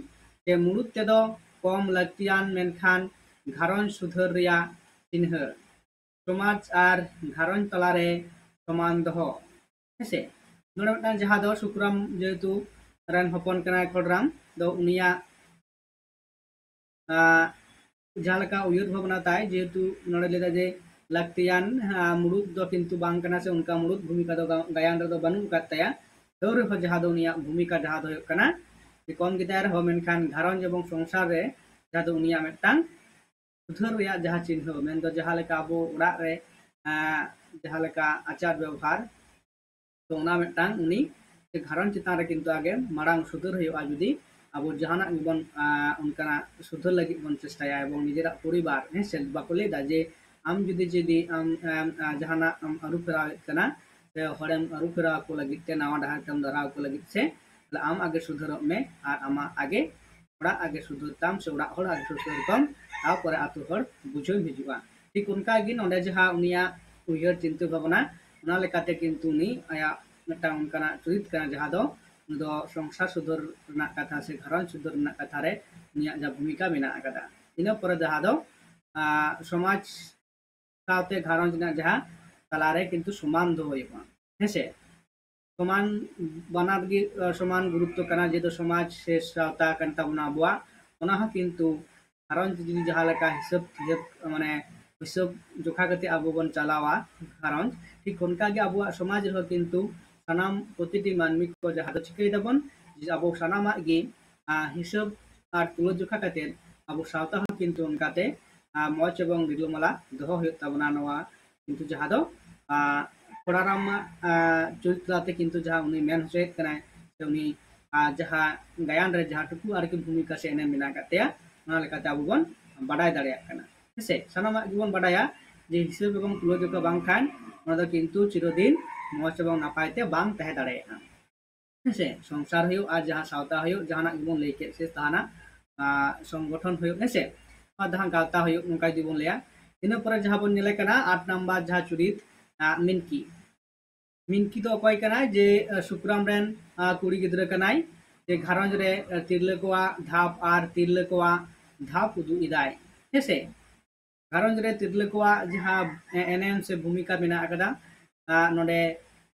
ᱡᱮ ᱢᱩᱲᱩᱫ ᱛᱮᱫᱚ ᱠᱚᱢ ᱞᱟᱹᱠᱛᱤᱭᱟᱱ, ᱢᱮᱱᱠᱷᱟᱱ ᱜᱷᱟᱨᱚᱸᱡᱽ ᱥᱩᱫᱷᱟᱹᱨ ᱨᱮᱭᱟᱜ ᱪᱤᱱᱦᱟᱹ, ᱥᱚᱢᱟᱡᱽ ᱟᱨ ᱜᱷᱟᱨᱚᱸᱡᱽ ᱛᱟᱞᱟᱨᱮ ᱥᱚᱢᱟᱱ ᱫᱚᱦᱚ᱾ ᱦᱮᱸᱥᱮ? ᱱᱚᱰᱮ ᱢᱤᱫᱴᱟᱝ ᱡᱟᱦᱟᱸ ᱫᱚ ᱥᱩᱠᱨᱟᱢ ᱡᱮᱦᱮᱛᱩ ᱨᱮᱱ ᱦᱚᱯᱚᱱ ᱠᱟᱱᱟᱭ ᱠᱷᱚᱲᱨᱟᱢ, ᱫᱚ ᱩᱱᱤᱭᱟᱜ, ᱟᱸ, ᱡᱟᱦᱟᱸ ᱞᱮᱠᱟ ᱩᱭᱦᱟᱹᱨ ᱵᱷᱟᱵᱽᱱᱟ ᱛᱟᱭ, ᱡᱮᱦᱮᱛᱩ ᱱᱚᱰᱮ ᱞᱟᱹᱭᱫᱟ ᱡᱮ ᱞᱟᱹᱠᱛᱤᱭᱟᱱ, ᱟᱸ, ᱢᱩᱲᱩᱫ ᱫᱚ ᱠᱤᱱᱛᱩ ᱵᱟᱝ ᱠᱟᱱᱟ, ᱥᱮ ᱚᱱᱠᱟ ᱢᱩᱲᱩᱫ ᱵᱷᱩᱢᱤᱠᱟ ᱫᱚ ᱜᱟ-, ᱜᱟᱭᱟᱱ ᱨᱮᱫᱚ ᱵᱟᱹᱱᱩᱜ ᱟᱠᱟᱫ ᱛᱟᱭᱟ᱾ ᱛᱟᱹᱣ ᱨᱮᱦᱚᱸ ᱡᱟᱦᱟᱸ ᱫᱚ ᱩᱱᱤᱭᱟᱜ ᱵᱷᱩᱢᱤᱠᱟ ᱡᱟᱦᱟᱸ ᱫᱚ ᱦᱩᱭᱩᱜ ᱠᱟᱱᱟ, ᱡᱮ ᱠᱚᱢ ᱜᱮᱛᱟᱭ ᱨᱮᱦᱚᱸ ᱢᱮᱱᱠᱷᱟᱱ ᱜᱷᱟᱨᱚᱸᱡᱽ ᱮᱵᱚᱝ ᱥᱚᱝᱥᱟᱨ ᱨᱮ ᱡᱟᱦᱟᱸ ᱫᱚ ᱩᱱᱤᱭᱟᱜ ᱢᱤᱫᱴᱟᱝ ᱥᱩᱫᱷᱟᱹᱨ ᱨᱮᱭᱟᱜ ᱡᱟᱦᱟᱸ ᱪᱤᱱᱦᱟᱹ, ᱢᱮᱱᱫᱚ ᱡᱟᱦᱟᱸ ᱞᱮᱠᱟ ᱟᱵᱚ ᱚᱲᱟᱜ ᱨᱮ, ᱟᱸ, ᱡᱟᱦᱟᱸ ᱞᱮᱠᱟ ᱟᱪᱟᱨ ᱵᱮᱵᱚᱦᱟᱨ, ᱛᱚ ᱚᱱᱟ ᱢᱤᱫᱴᱟᱝ ᱩᱱᱤ ᱜᱷᱟᱨᱚᱸᱡᱽ ᱪᱮᱛᱟᱱ ᱨᱮ ᱠᱤᱱᱛᱩ ᱟᱜᱮ ᱢᱟᱲᱟᱝ ᱥᱩᱫᱷᱟᱹᱨ ᱦᱩᱭᱩᱜᱼᱟ᱾ ᱡᱩᱫᱤ ᱟᱵᱚ ᱡᱟᱦᱟᱱᱟᱜ ᱜᱮᱵᱚᱱ, ᱟᱸ, ᱚᱱᱠᱟᱱᱟᱜ ᱥᱩᱫᱷᱟᱹᱨ ᱞᱟᱹᱜᱤᱫ ᱵᱚᱱ ᱪᱮᱥᱴᱟᱭᱟ ᱮᱵᱚᱝ ᱱᱤᱡᱮᱨᱟᱜ ᱯᱚᱨᱤᱵᱟᱨ, ᱦᱮᱸ ᱥᱮ, ᱵᱟᱠᱚ ᱞᱟᱹᱭᱫᱟ ᱡᱮ ᱟᱢ ᱡᱩᱫᱤ, ᱡᱩᱫᱤ ᱟᱢ, ᱟᱢ, ᱟᱸ, ᱡᱟᱦᱟᱱᱟᱜ ᱮᱢ ᱟᱹᱨᱩ ᱯᱷᱮᱨᱟᱣᱮᱫ ᱠᱟᱱᱟ, ᱥᱮ ᱦᱚᱲᱮᱢ ᱟᱹᱨᱩ ᱯᱷᱮᱨᱟᱣ ᱠᱚ ᱞᱟᱹᱜᱤᱫ ᱛᱮ, ᱱᱟᱣᱟ ᱰᱟᱦᱟᱨ ᱛᱮᱢ ᱰᱟᱨᱦᱟᱣ ᱠᱚ ᱞᱟᱹᱜᱤᱫ ᱥᱮ, ᱛᱟᱦᱞᱮ ᱟᱢ ᱟᱜᱮ ᱥᱩᱫᱷᱟᱹᱨᱚᱜ ᱢᱮ ᱟᱨ ᱟᱢᱟᱜ ᱟᱜᱮ ᱚᱲᱟᱜ ᱟᱜᱮ ᱥᱩᱫᱷᱟᱹᱨ ᱛᱟᱢ ᱥᱮ ᱚᱲᱟᱜ ᱦᱚᱲ ᱟᱜᱮ ᱥᱩᱫᱷᱟᱹᱨ ᱛᱟᱢ, ᱛᱟᱨᱯᱚᱨᱮ ᱟᱛᱳ ᱦᱚᱲ ᱵᱩᱡᱷᱟᱹᱣ ᱦᱤᱡᱩᱜᱼᱟ᱾ ᱴᱷᱤᱠ ᱚᱱᱠᱟ ᱜᱮ ᱱᱚᱰᱮ ᱡᱟᱦᱟᱸ ᱩᱱᱤᱭᱟᱜ ᱩᱭᱦᱟᱹᱨ ᱪᱤᱱᱛᱟᱹ ᱵᱷᱟᱵᱽᱱᱟ, ᱚᱱᱟ ᱞᱮᱠᱟᱛᱮ ᱠᱤᱱᱛᱩ ᱩᱱᱤ ᱟᱭᱟᱜ ᱢᱤᱫᱴᱟᱝ ᱚᱱᱠᱟᱱᱟᱜ ᱪᱩᱨᱤᱛ ᱠᱟᱱᱟ ᱡᱟᱦᱟᱸ ᱫᱚ ᱩᱱᱤ ᱫᱚ ᱥᱚᱝᱥᱟᱨ ᱥᱩᱫᱷᱟᱹᱨ ᱨᱮᱱᱟᱜ ᱠᱟᱛᱷᱟ ᱥᱮ ᱜᱷᱟᱨᱚᱸᱡᱽ ᱥᱩᱫᱷᱟᱹᱨ ᱨᱮᱱᱟᱜ ᱠᱟᱛᱷᱟ ᱨᱮ ᱩᱱᱤᱭᱟᱜ ᱡᱟᱦᱟᱸ ᱵᱷᱩᱢᱤᱠᱟ ᱢᱮᱱᱟᱜ ᱟᱠᱟᱫᱟ᱾ ᱤᱱᱟᱹ ᱯᱚᱨᱮ ᱡᱟᱦᱟᱸ ᱫᱚ, ᱟᱸ, ᱥᱚᱢᱟᱡᱽ ᱥᱟᱶᱛᱮ ᱜᱷᱟᱨᱚᱸᱡᱽ ᱨᱮᱱᱟᱜ ᱡᱟᱦᱟᱸ ᱛᱟᱞᱟᱨᱮ ᱠᱤᱱᱛᱩ ᱥᱚᱢᱟᱱ ᱫᱚᱦᱚ ᱦᱩᱭᱩᱜᱼᱟ᱾ ᱦᱮᱸᱥᱮ? ᱥᱚᱢᱟᱱ, ᱵᱟᱱᱟᱨ ᱜᱮ, ᱟᱸ, ᱥᱚᱢᱟᱱ ᱜᱩᱨᱩᱛᱛᱚ ᱠᱟᱱᱟ, ᱡᱮᱦᱮᱛᱩ ᱥᱚᱢᱟᱡᱽ ᱥᱮ ᱥᱟᱶᱛᱟ ᱠᱟᱱ ᱛᱟᱵᱚᱱᱟ ᱟᱵᱚᱣᱟᱜ, ᱚᱱᱟ ᱦᱚᱸ ᱠᱤᱱᱛᱩ ᱜᱷᱟᱨᱚᱸᱡᱽ ᱡᱩᱫᱤ ᱡᱟᱦᱟᱸ ᱞᱮᱠᱟ ᱦᱤᱥᱟᱹᱵ, ᱦᱤᱥᱟᱹᱵ, ᱢᱟᱱᱮ ᱦᱤᱥᱟᱹᱵ ᱡᱚᱠᱷᱟ ᱠᱟᱛᱮ ᱟᱵᱚ ᱵᱚᱱ ᱪᱟᱞᱟᱣᱟ ᱜᱷᱟᱨᱚᱸᱡᱽ, ᱴᱷᱤᱠ ᱚᱱᱠᱟ ᱜᱮ ᱟᱵᱚᱣᱟᱜ ᱥᱚᱢᱟᱡᱽ ᱨᱮᱦᱚᱸ ᱠᱤᱱᱛᱩ ᱥᱟᱱᱟᱢ ᱯᱨᱚᱛᱤᱴᱤ ᱢᱟᱹᱱᱢᱤ ᱠᱚ ᱡᱟᱦᱟᱸ ᱫᱚ ᱪᱤᱠᱟᱹᱭ ᱫᱟᱵᱚᱱ, ᱡᱮ ᱟᱵᱚ ᱥᱟᱱᱟᱢᱟᱜ ᱜᱮ, ᱟᱸ, ᱦᱤᱥᱟᱹᱵ ᱟᱨ ᱛᱩᱞᱟᱹᱡᱚᱠᱷᱟ ᱠᱟᱛᱮ ᱟᱵᱚ ᱥᱟᱶᱛᱟ ᱦᱚᱸ ᱠᱤᱱᱛᱩ ᱚᱱᱠᱟᱛᱮ, ᱟᱸ, ᱢᱚᱡᱽ ᱮᱵᱚᱝ ᱨᱤᱞᱟᱹᱢᱟᱞᱟ ᱫᱚᱦᱚ ᱦᱩᱭᱩᱜ ᱛᱟᱵᱚᱱᱟ᱾ ᱱᱚᱣᱟ ᱠᱤᱱᱛᱩ ᱡᱟᱦᱟᱸ ᱫᱚ, ᱟᱸ, ᱠᱷᱚᱲᱟᱨᱟᱢᱟᱜ, ᱟᱸ, ᱪᱚᱨᱤᱛ ᱛᱟᱞᱟᱛᱮ ᱠᱤᱱᱛᱩ ᱡᱟᱦᱟᱸ ᱩᱱᱤ ᱢᱮᱱ ᱦᱚᱪᱚᱭᱮᱫ ᱠᱟᱱᱟᱭ, ᱥᱮ ᱩᱱᱤ, ᱟᱸ, ᱡᱟᱦᱟᱸ ᱜᱟᱭᱟᱱ ᱨᱮ ᱡᱟᱦᱟᱸ ᱴᱩᱠᱩ ᱟᱨᱠᱤ ᱵᱷᱩᱢᱤᱠᱟ ᱥᱮ ᱮᱱᱮᱢ ᱢᱮᱱᱟᱜ ᱟᱠᱟᱫ ᱛᱟᱭᱟ, ᱚᱱᱟ ᱞᱮᱠᱟᱛᱮ ᱟᱵᱚ ᱵᱚᱱ ᱵᱟᱰᱟᱭ ᱫᱟᱲᱮᱭᱟᱜ ᱠᱟᱱᱟ᱾ ᱦᱮᱸᱥᱮ? ᱥᱟᱱᱟᱢᱟᱜ ᱜᱮᱵᱚᱱ ᱵᱟᱰᱟᱭᱟ ᱡᱮ ᱦᱤᱥᱟᱹᱵ ᱮᱵᱚᱝ ᱛᱩᱞᱟᱹᱡᱚᱠᱷᱟ ᱵᱟᱝᱠᱷᱟᱱ ᱚᱱᱟ ᱫᱚ ᱠᱤᱱᱛᱩ ᱪᱤᱨᱚᱫᱤᱱ ᱢᱚᱡᱽ ᱮᱵᱚᱝ ᱱᱟᱯᱟᱭ ᱛᱮ ᱵᱟᱝ ᱛᱟᱦᱮᱸ ᱫᱟᱲᱮᱭᱟᱜᱼᱟ᱾ ᱦᱮᱸᱥᱮ? ᱥᱚᱝᱥᱟᱨ ᱦᱩᱭᱩᱜ ᱟᱨ ᱡᱟᱦᱟᱸ ᱥᱟᱶᱛᱟ ᱦᱩᱭᱩᱜ, ᱡᱟᱦᱟᱱᱟᱜ ᱜᱮᱵᱚᱱ ᱞᱟᱹᱭ ᱠᱮᱫ ᱥᱮ ᱛᱟᱦᱟᱱᱟᱜ, ᱟᱸ, ᱥᱚᱝᱜᱚᱴᱷᱚᱱ ᱦᱩᱭᱩᱜ, ᱦᱮᱸᱥᱮ? ᱟᱨ ᱡᱟᱦᱟᱸ ᱜᱟᱶᱛᱟ ᱦᱩᱭᱩᱜ, ᱱᱚᱝᱠᱟ ᱡᱩᱫᱤ ᱵᱚᱱ ᱞᱟᱹᱭᱟ᱾ ᱤᱱᱟᱹ ᱯᱚᱨᱮ ᱡᱟᱦᱟᱸ ᱵᱚᱱ ᱧᱮᱞᱮ ᱠᱟᱱᱟ, ᱟᱴ ᱱᱟᱢᱵᱟᱨ ᱡᱟᱦᱟᱸ ᱪᱩᱨᱤᱛ, ᱟᱸ, ᱢᱤᱱᱠᱤ᱾ ᱢᱤᱱᱠᱤ ᱫᱚ ᱚᱠᱚᱭ ᱠᱟᱱᱟᱭ? ᱡᱮ, ᱟᱸ, ᱥᱩᱠᱨᱟᱢ ᱨᱮᱱ, ᱟᱸ, ᱠᱩᱲᱤ ᱜᱤᱫᱽᱨᱟᱹ ᱠᱟᱱᱟᱭ᱾ ᱡᱮ ᱜᱷᱟᱨᱚᱸᱡᱽ ᱨᱮ, ᱟᱸ, ᱛᱤᱨᱞᱟᱹ ᱠᱚᱣᱟᱜ ᱫᱷᱟᱯ ᱟᱨ ᱛᱤᱨᱞᱟᱹ ᱠᱚᱣᱟᱜ ᱫᱷᱟᱯ ᱩᱫᱩᱜ ᱮᱫᱟᱭ, ᱦᱮᱸᱥᱮ? ᱜᱷᱟᱨᱚᱸᱡᱽ ᱨᱮ ᱛᱤᱨᱞᱟᱹ ᱠᱚᱣᱟᱜ ᱡᱟᱦᱟᱸ, ᱮ-, ᱮᱱᱮᱢ ᱥᱮ ᱵᱷᱩᱢᱤᱠᱟ ᱢᱮᱱᱟᱜ ᱟᱠᱟᱫᱟ, ᱟᱸ, ᱱᱚᱰᱮ,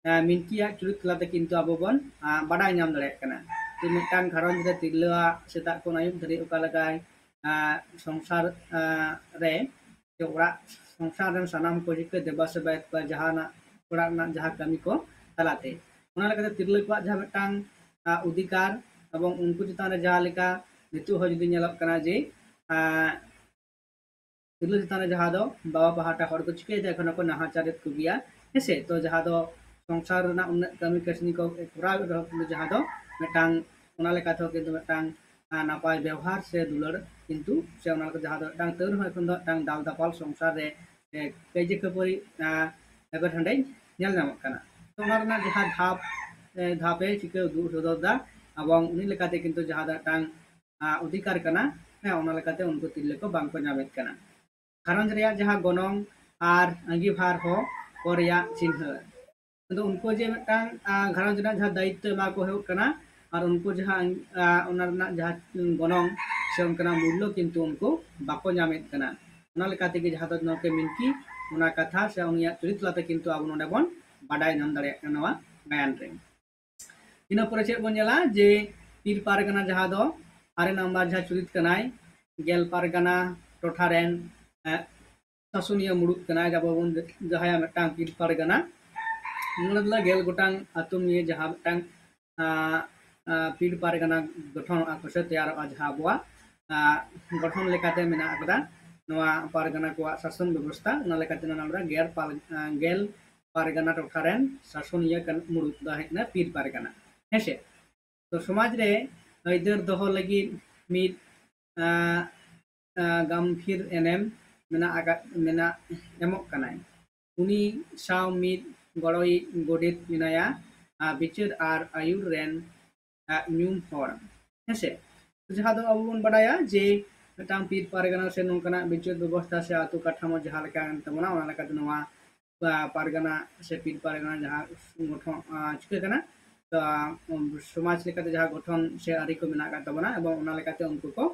ᱟᱸ, ᱢᱤᱱᱠᱤᱭᱟᱜ ᱪᱩᱨᱤᱛ ᱛᱟᱞᱟᱛᱮ ᱠᱤᱱᱛᱩ ᱟᱵᱚ ᱵᱚᱱ, ᱟᱸ, ᱵᱟᱰᱟᱭ ᱧᱟᱢ ᱫᱟᱲᱮᱭᱟᱜ ᱠᱟᱱᱟ᱾ ᱡᱮ ᱢᱤᱫᱴᱟᱝ ᱜᱷᱟᱨᱚᱸᱡᱽ ᱨᱮ ᱛᱤᱨᱞᱟᱹᱣᱟᱜ ᱥᱮᱛᱟᱜ ᱠᱷᱚᱱ ᱟᱹᱭᱩᱵ ᱫᱷᱟᱹᱨᱤᱡ ᱚᱠᱟ ᱞᱮᱠᱟᱭ, ᱟᱸ, ᱥᱚᱝᱥᱟᱨ, ᱟᱸ, ᱨᱮ, ᱥᱮ ᱚᱲᱟᱜ ᱥᱚᱝᱥᱟᱨ ᱨᱮᱱ ᱥᱟᱱᱟᱢ ᱠᱚ ᱪᱤᱠᱟᱹ ᱫᱮᱵᱟ ᱥᱮᱵᱟᱭᱮᱫ ᱠᱚᱣᱟ ᱡᱟᱦᱟᱱᱟᱜ ᱚᱲᱟᱜ ᱨᱮᱱᱟᱜ ᱡᱟᱦᱟᱸ ᱠᱟᱹᱢᱤ ᱠᱚ ᱛᱟᱞᱟᱛᱮ᱾ ᱚᱱᱟ ᱞᱮᱠᱟᱛᱮ ᱛᱤᱨᱞᱟᱹ ᱠᱚᱣᱟᱜ ᱡᱟᱦᱟᱸ ᱢᱤᱫᱴᱟᱝ, ᱟᱸ, ᱚᱫᱷᱤᱠᱟᱨ ᱮᱵᱚᱝ ᱩᱱᱠᱩ ᱪᱮᱛᱟᱱ ᱨᱮ ᱡᱟᱦᱟᱸ ᱞᱮᱠᱟ ᱱᱤᱛᱚᱜ ᱦᱚᱸ ᱡᱩᱫᱤ ᱧᱮᱞᱚᱜ ᱠᱟᱱᱟ ᱡᱮ, ᱟᱸ, ᱛᱤᱨᱞᱟᱹ ᱪᱮᱛᱟᱱ ᱨᱮ ᱡᱟᱦᱟᱸ ᱫᱚ ᱵᱟᱵᱟ ᱯᱟᱦᱴᱟ ᱦᱚᱲ ᱠᱚ ᱪᱤᱠᱟᱹᱭᱮᱫᱟ, ᱮᱠᱷᱚᱱ ᱦᱚᱸᱠᱚ ᱱᱟᱦᱟᱪᱟᱨᱮᱫ ᱠᱚᱜᱮᱭᱟ, ᱦᱮᱸᱥᱮ? ᱛᱚ ᱡᱟᱦᱟᱸ ᱫᱚ ᱥᱚᱝᱥᱟᱨ ᱨᱮᱱᱟᱜ ᱩᱱᱟᱹᱜ ᱠᱟᱹᱢᱤ ᱠᱟᱹᱥᱱᱤ ᱠᱚ ᱠᱚᱨᱟᱣᱮᱫ ᱨᱮᱦᱚᱸ, ᱠᱤᱱᱛᱩ ᱡᱟᱦᱟᱸ ᱫᱚ ᱢᱤᱫᱴᱟᱝ ᱚᱱᱟ ᱞᱮᱠᱟ ᱛᱮᱦᱚᱸ ᱠᱤᱱᱛᱩ ᱢᱤᱫᱴᱟᱝ, ᱟᱸ, ᱱᱟᱯᱟᱭ ᱵᱮᱣᱦᱟᱨ ᱥᱮ ᱫᱩᱞᱟᱹᱲ ᱠᱤᱱᱛᱩ ᱥᱮ ᱚᱱᱟ ᱞᱮᱠᱟ ᱡᱟᱦᱟᱸ ᱫᱚ ᱢᱤᱫᱴᱟᱝ ᱛᱟᱹᱣ ᱨᱮᱦᱚᱸ ᱮᱠᱷᱚᱱ ᱫᱚ ᱢᱤᱫᱴᱟᱝ ᱫᱟᱞ ᱫᱟᱯᱟᱞ ᱥᱚᱝᱥᱟᱨ ᱨᱮ, ᱮ, ᱠᱟᱹᱭᱡᱟᱹ ᱠᱷᱟᱹᱯᱟᱹᱨᱤ, ᱟᱸ, ᱮᱯᱮᱨ ᱦᱮᱸᱰᱮᱡ ᱧᱮᱞ ᱧᱟᱢᱚᱜ ᱠᱟᱱᱟ᱾ ᱛᱚ ᱚᱱᱟ ᱨᱮᱱᱟᱜ ᱡᱟᱦᱟᱸ ᱫᱷᱟᱯ, ᱮ, ᱫᱷᱟᱯᱮ ᱪᱤᱠᱟᱹ ᱩᱫᱩᱜ ᱥᱚᱫᱚᱨ ᱫᱟ, ᱮᱵᱚᱝ ᱩᱱᱤ ᱞᱮᱠᱟᱛᱮ ᱠᱤᱱᱛᱩ ᱡᱟᱦᱟᱸ ᱫᱚ ᱢᱤᱫᱴᱟᱝ, ᱟᱸ, ᱚᱫᱷᱤᱠᱟᱨ ᱠᱟᱱᱟ, ᱦᱮᱸ, ᱚᱱᱟ ᱞᱮᱠᱟᱛᱮ ᱩᱱᱠᱩ ᱛᱤᱨᱞᱟᱹ ᱠᱚ ᱵᱟᱝᱠᱚ ᱧᱟᱢᱮᱫ ᱠᱟᱱᱟ᱾ ᱜᱷᱟᱨᱚᱸᱡᱽ ᱨᱮᱭᱟᱜ ᱡᱟᱦᱟᱸ ᱜᱚᱱᱚᱝ ᱟᱨ ᱟᱸᱜᱤᱵᱷᱟᱨ ᱦᱚᱸ ᱠᱚ ᱨᱮᱭᱟᱜ ᱪᱤᱱᱦᱟᱹ᱾ ᱟᱫᱚ ᱩᱱᱠᱩ ᱡᱮ ᱢᱤᱫᱴᱟᱝ, ᱟᱸ, ᱜᱷᱟᱨᱚᱸᱡᱽ ᱨᱮᱱᱟᱜ ᱡᱟᱦᱟᱸ ᱫᱟᱭᱤᱛᱛᱚ ᱮᱢᱟ ᱠᱚ ᱦᱩᱭᱩᱜ ᱠᱟᱱᱟ, ᱟᱨ ᱩᱱᱠᱩ ᱡᱟᱦᱟᱸ, ᱟᱸ, ᱚᱱᱟ ᱨᱮᱱᱟᱜ ᱡᱟᱦᱟᱸ ᱜᱚᱱᱚᱝ ᱥᱮ ᱚᱱᱠᱟᱱᱟᱜ ᱢᱩᱞᱞᱚ ᱠᱤᱱᱛᱩ ᱩᱱᱠᱩ ᱵᱟᱠᱚ ᱧᱟᱢᱮᱫ ᱠᱟᱱᱟ᱾ ᱚᱱᱟ ᱞᱮᱠᱟ ᱛᱮᱜᱮ ᱡᱟᱦᱟᱸ ᱫᱚ ᱱᱚᱛᱮ ᱢᱤᱱᱠᱤ ᱚᱱᱟ ᱠᱟᱛᱷᱟ ᱥᱮ ᱩᱱᱤᱭᱟᱜ ᱪᱩᱨᱤᱛ ᱛᱟᱞᱟᱛᱮ ᱠᱤᱱᱛᱩ ᱟᱵᱚ ᱱᱚᱰᱮ ᱵᱚᱱ ᱵᱟᱰᱟᱭ ᱧᱟᱢ ᱫᱟᱲᱮᱭᱟᱜ ᱠᱟᱱᱟ ᱱᱚᱣᱟ ᱜᱟᱭᱟᱱ ᱨᱮ᱾ ᱤᱱᱟᱹ ᱯᱚᱨᱮ ᱪᱮᱫ ᱵᱚᱱ ᱧᱮᱞᱟ ᱡᱮ ᱯᱤᱲ ᱯᱟᱨᱜᱟᱱᱟ ᱡᱟᱦᱟᱸ ᱫᱚ ᱟᱨᱮ ᱱᱟᱢᱵᱟᱨ ᱡᱟᱦᱟᱸ ᱪᱩᱨᱤᱛ ᱠᱟᱱᱟᱭ, ᱜᱮᱞ ᱯᱟᱨᱜᱟᱱᱟ ᱴᱚᱴᱷᱟ ᱨᱮᱱ, ᱮ, ᱥᱟᱥᱚᱱᱤᱭᱟᱹ ᱢᱩᱲᱩᱫ ᱠᱟᱱᱟᱭ, ᱡᱟᱦᱟᱸ ᱵᱚᱱ, ᱡᱟᱦᱟᱸᱭᱟᱜ ᱢᱤᱫᱴᱟᱝ ᱯᱤᱲ ᱯᱟᱨᱜᱟᱱᱟ, ᱱᱚᱰᱮ ᱫᱚ ᱜᱮᱞ ᱜᱚᱴᱟᱝ ᱟᱹᱛᱩ ᱱᱤᱭᱮ ᱡᱟᱦᱟᱸ ᱢᱤᱫᱴᱟᱝ, ᱟ, ᱟ, ᱯᱤᱲ ᱯᱟᱨᱜᱟᱱᱟ ᱜᱚᱴᱷᱚᱱᱚᱜᱼᱟ ᱠᱚ ᱥᱮ ᱛᱮᱭᱟᱨᱚᱜᱼᱟ, ᱡᱟᱦᱟᱸ ᱟᱵᱚᱣᱟᱜ, ᱟ, ᱜᱚᱴᱷᱚᱱ ᱞᱮᱠᱟᱛᱮ ᱢᱮᱱᱟᱜ ᱟᱠᱟᱫᱟ ᱱᱚᱣᱟ ᱯᱟᱨᱜᱟᱱᱟ ᱠᱚᱣᱟᱜ ᱥᱟᱥᱚᱱ ᱵᱮᱵᱚᱥᱛᱷᱟ᱾ ᱚᱱᱟ ᱞᱮᱠᱟᱛᱮ ᱱᱚᱰᱮ ᱜᱮᱞ ᱯᱟᱨ-, ᱟ, ᱜᱮᱞ ᱯᱟᱨᱜᱟᱱᱟ ᱴᱚᱴᱷᱟ ᱨᱮᱱ ᱥᱟᱥᱚᱱᱤᱭᱟᱹ ᱠᱟᱱ, ᱢᱩᱲᱩᱫ ᱫᱚ ᱦᱩᱭᱩᱜ ᱠᱟᱱᱟ ᱯᱤᱲ ᱯᱟᱨᱜᱟᱱᱟ᱾ ᱦᱮᱸᱥᱮ? ᱛᱚ ᱥᱚᱢᱟᱡᱽ ᱨᱮ ᱟᱹᱭᱫᱟᱹᱨ ᱫᱚᱦᱚ ᱞᱟᱹᱜᱤᱫ ᱢᱤᱫ, ᱟ, ᱟ, ᱜᱟᱢᱵᱷᱤᱨ ᱮᱱᱮᱢ ᱢᱮᱱᱟᱜ ᱟᱠᱟᱫ, ᱢᱮᱱᱟᱜ, ᱮᱢᱚᱜ ᱠᱟᱱᱟᱭ᱾ ᱩᱱᱤ ᱥᱟᱶ ᱢᱤᱫ ᱜᱚᱲᱚᱭᱤᱡ ᱜᱚᱰᱮᱛ ᱢᱮᱱᱟᱭᱟ, ᱟ, ᱵᱤᱪᱟᱹᱨ ᱟᱨ ᱟᱹᱭᱩᱨ ᱨᱮᱱ, ᱟ, ᱧᱩᱢ ᱦᱚᱲ᱾ ᱦᱮᱸᱥᱮ? ᱡᱟᱦᱟᱸ ᱫᱚ ᱟᱵᱚ ᱵᱚᱱ ᱵᱟᱰᱟᱭᱟ ᱡᱮ ᱢᱤᱫᱴᱟᱝ ᱯᱤᱲ ᱯᱟᱨᱜᱟᱱᱟ ᱥᱮ ᱱᱚᱝᱠᱟᱱᱟᱜ ᱵᱤᱪᱟᱹᱨ ᱵᱮᱵᱚᱥᱛᱷᱟ ᱥᱮ ᱟᱹᱛᱩ ᱠᱟᱴᱷᱟᱢᱳ ᱡᱟᱦᱟᱸ ᱞᱮᱠᱟ ᱠᱟᱱ ᱛᱟᱵᱚᱱᱟ, ᱚᱱᱟ ᱞᱮᱠᱟᱛᱮ ᱱᱚᱣᱟ, ᱟ, ᱯᱟᱨᱜᱟᱱᱟ ᱥᱮ ᱯᱤᱲ ᱯᱟᱨᱜᱟᱱᱟ ᱡᱟᱦᱟᱸ ᱜᱚᱴᱷᱚᱱ, ᱟ, ᱪᱤᱠᱟᱹ ᱠᱟᱱᱟ, ᱛᱚ, ᱩᱢ, ᱥᱚᱢᱟᱡᱽ ᱞᱮᱠᱟᱛᱮ ᱡᱟᱦᱟᱸ ᱜᱚᱴᱷᱚᱱ ᱥᱮ ᱟᱹᱨᱤ ᱠᱚ ᱢᱮᱱᱟᱜ ᱟᱠᱟᱫ ᱛᱟᱵᱚᱱᱟ, ᱮᱵᱚᱝ ᱚᱱᱟ ᱞᱮᱠᱟᱛᱮ ᱩᱱᱠᱩ ᱠᱚ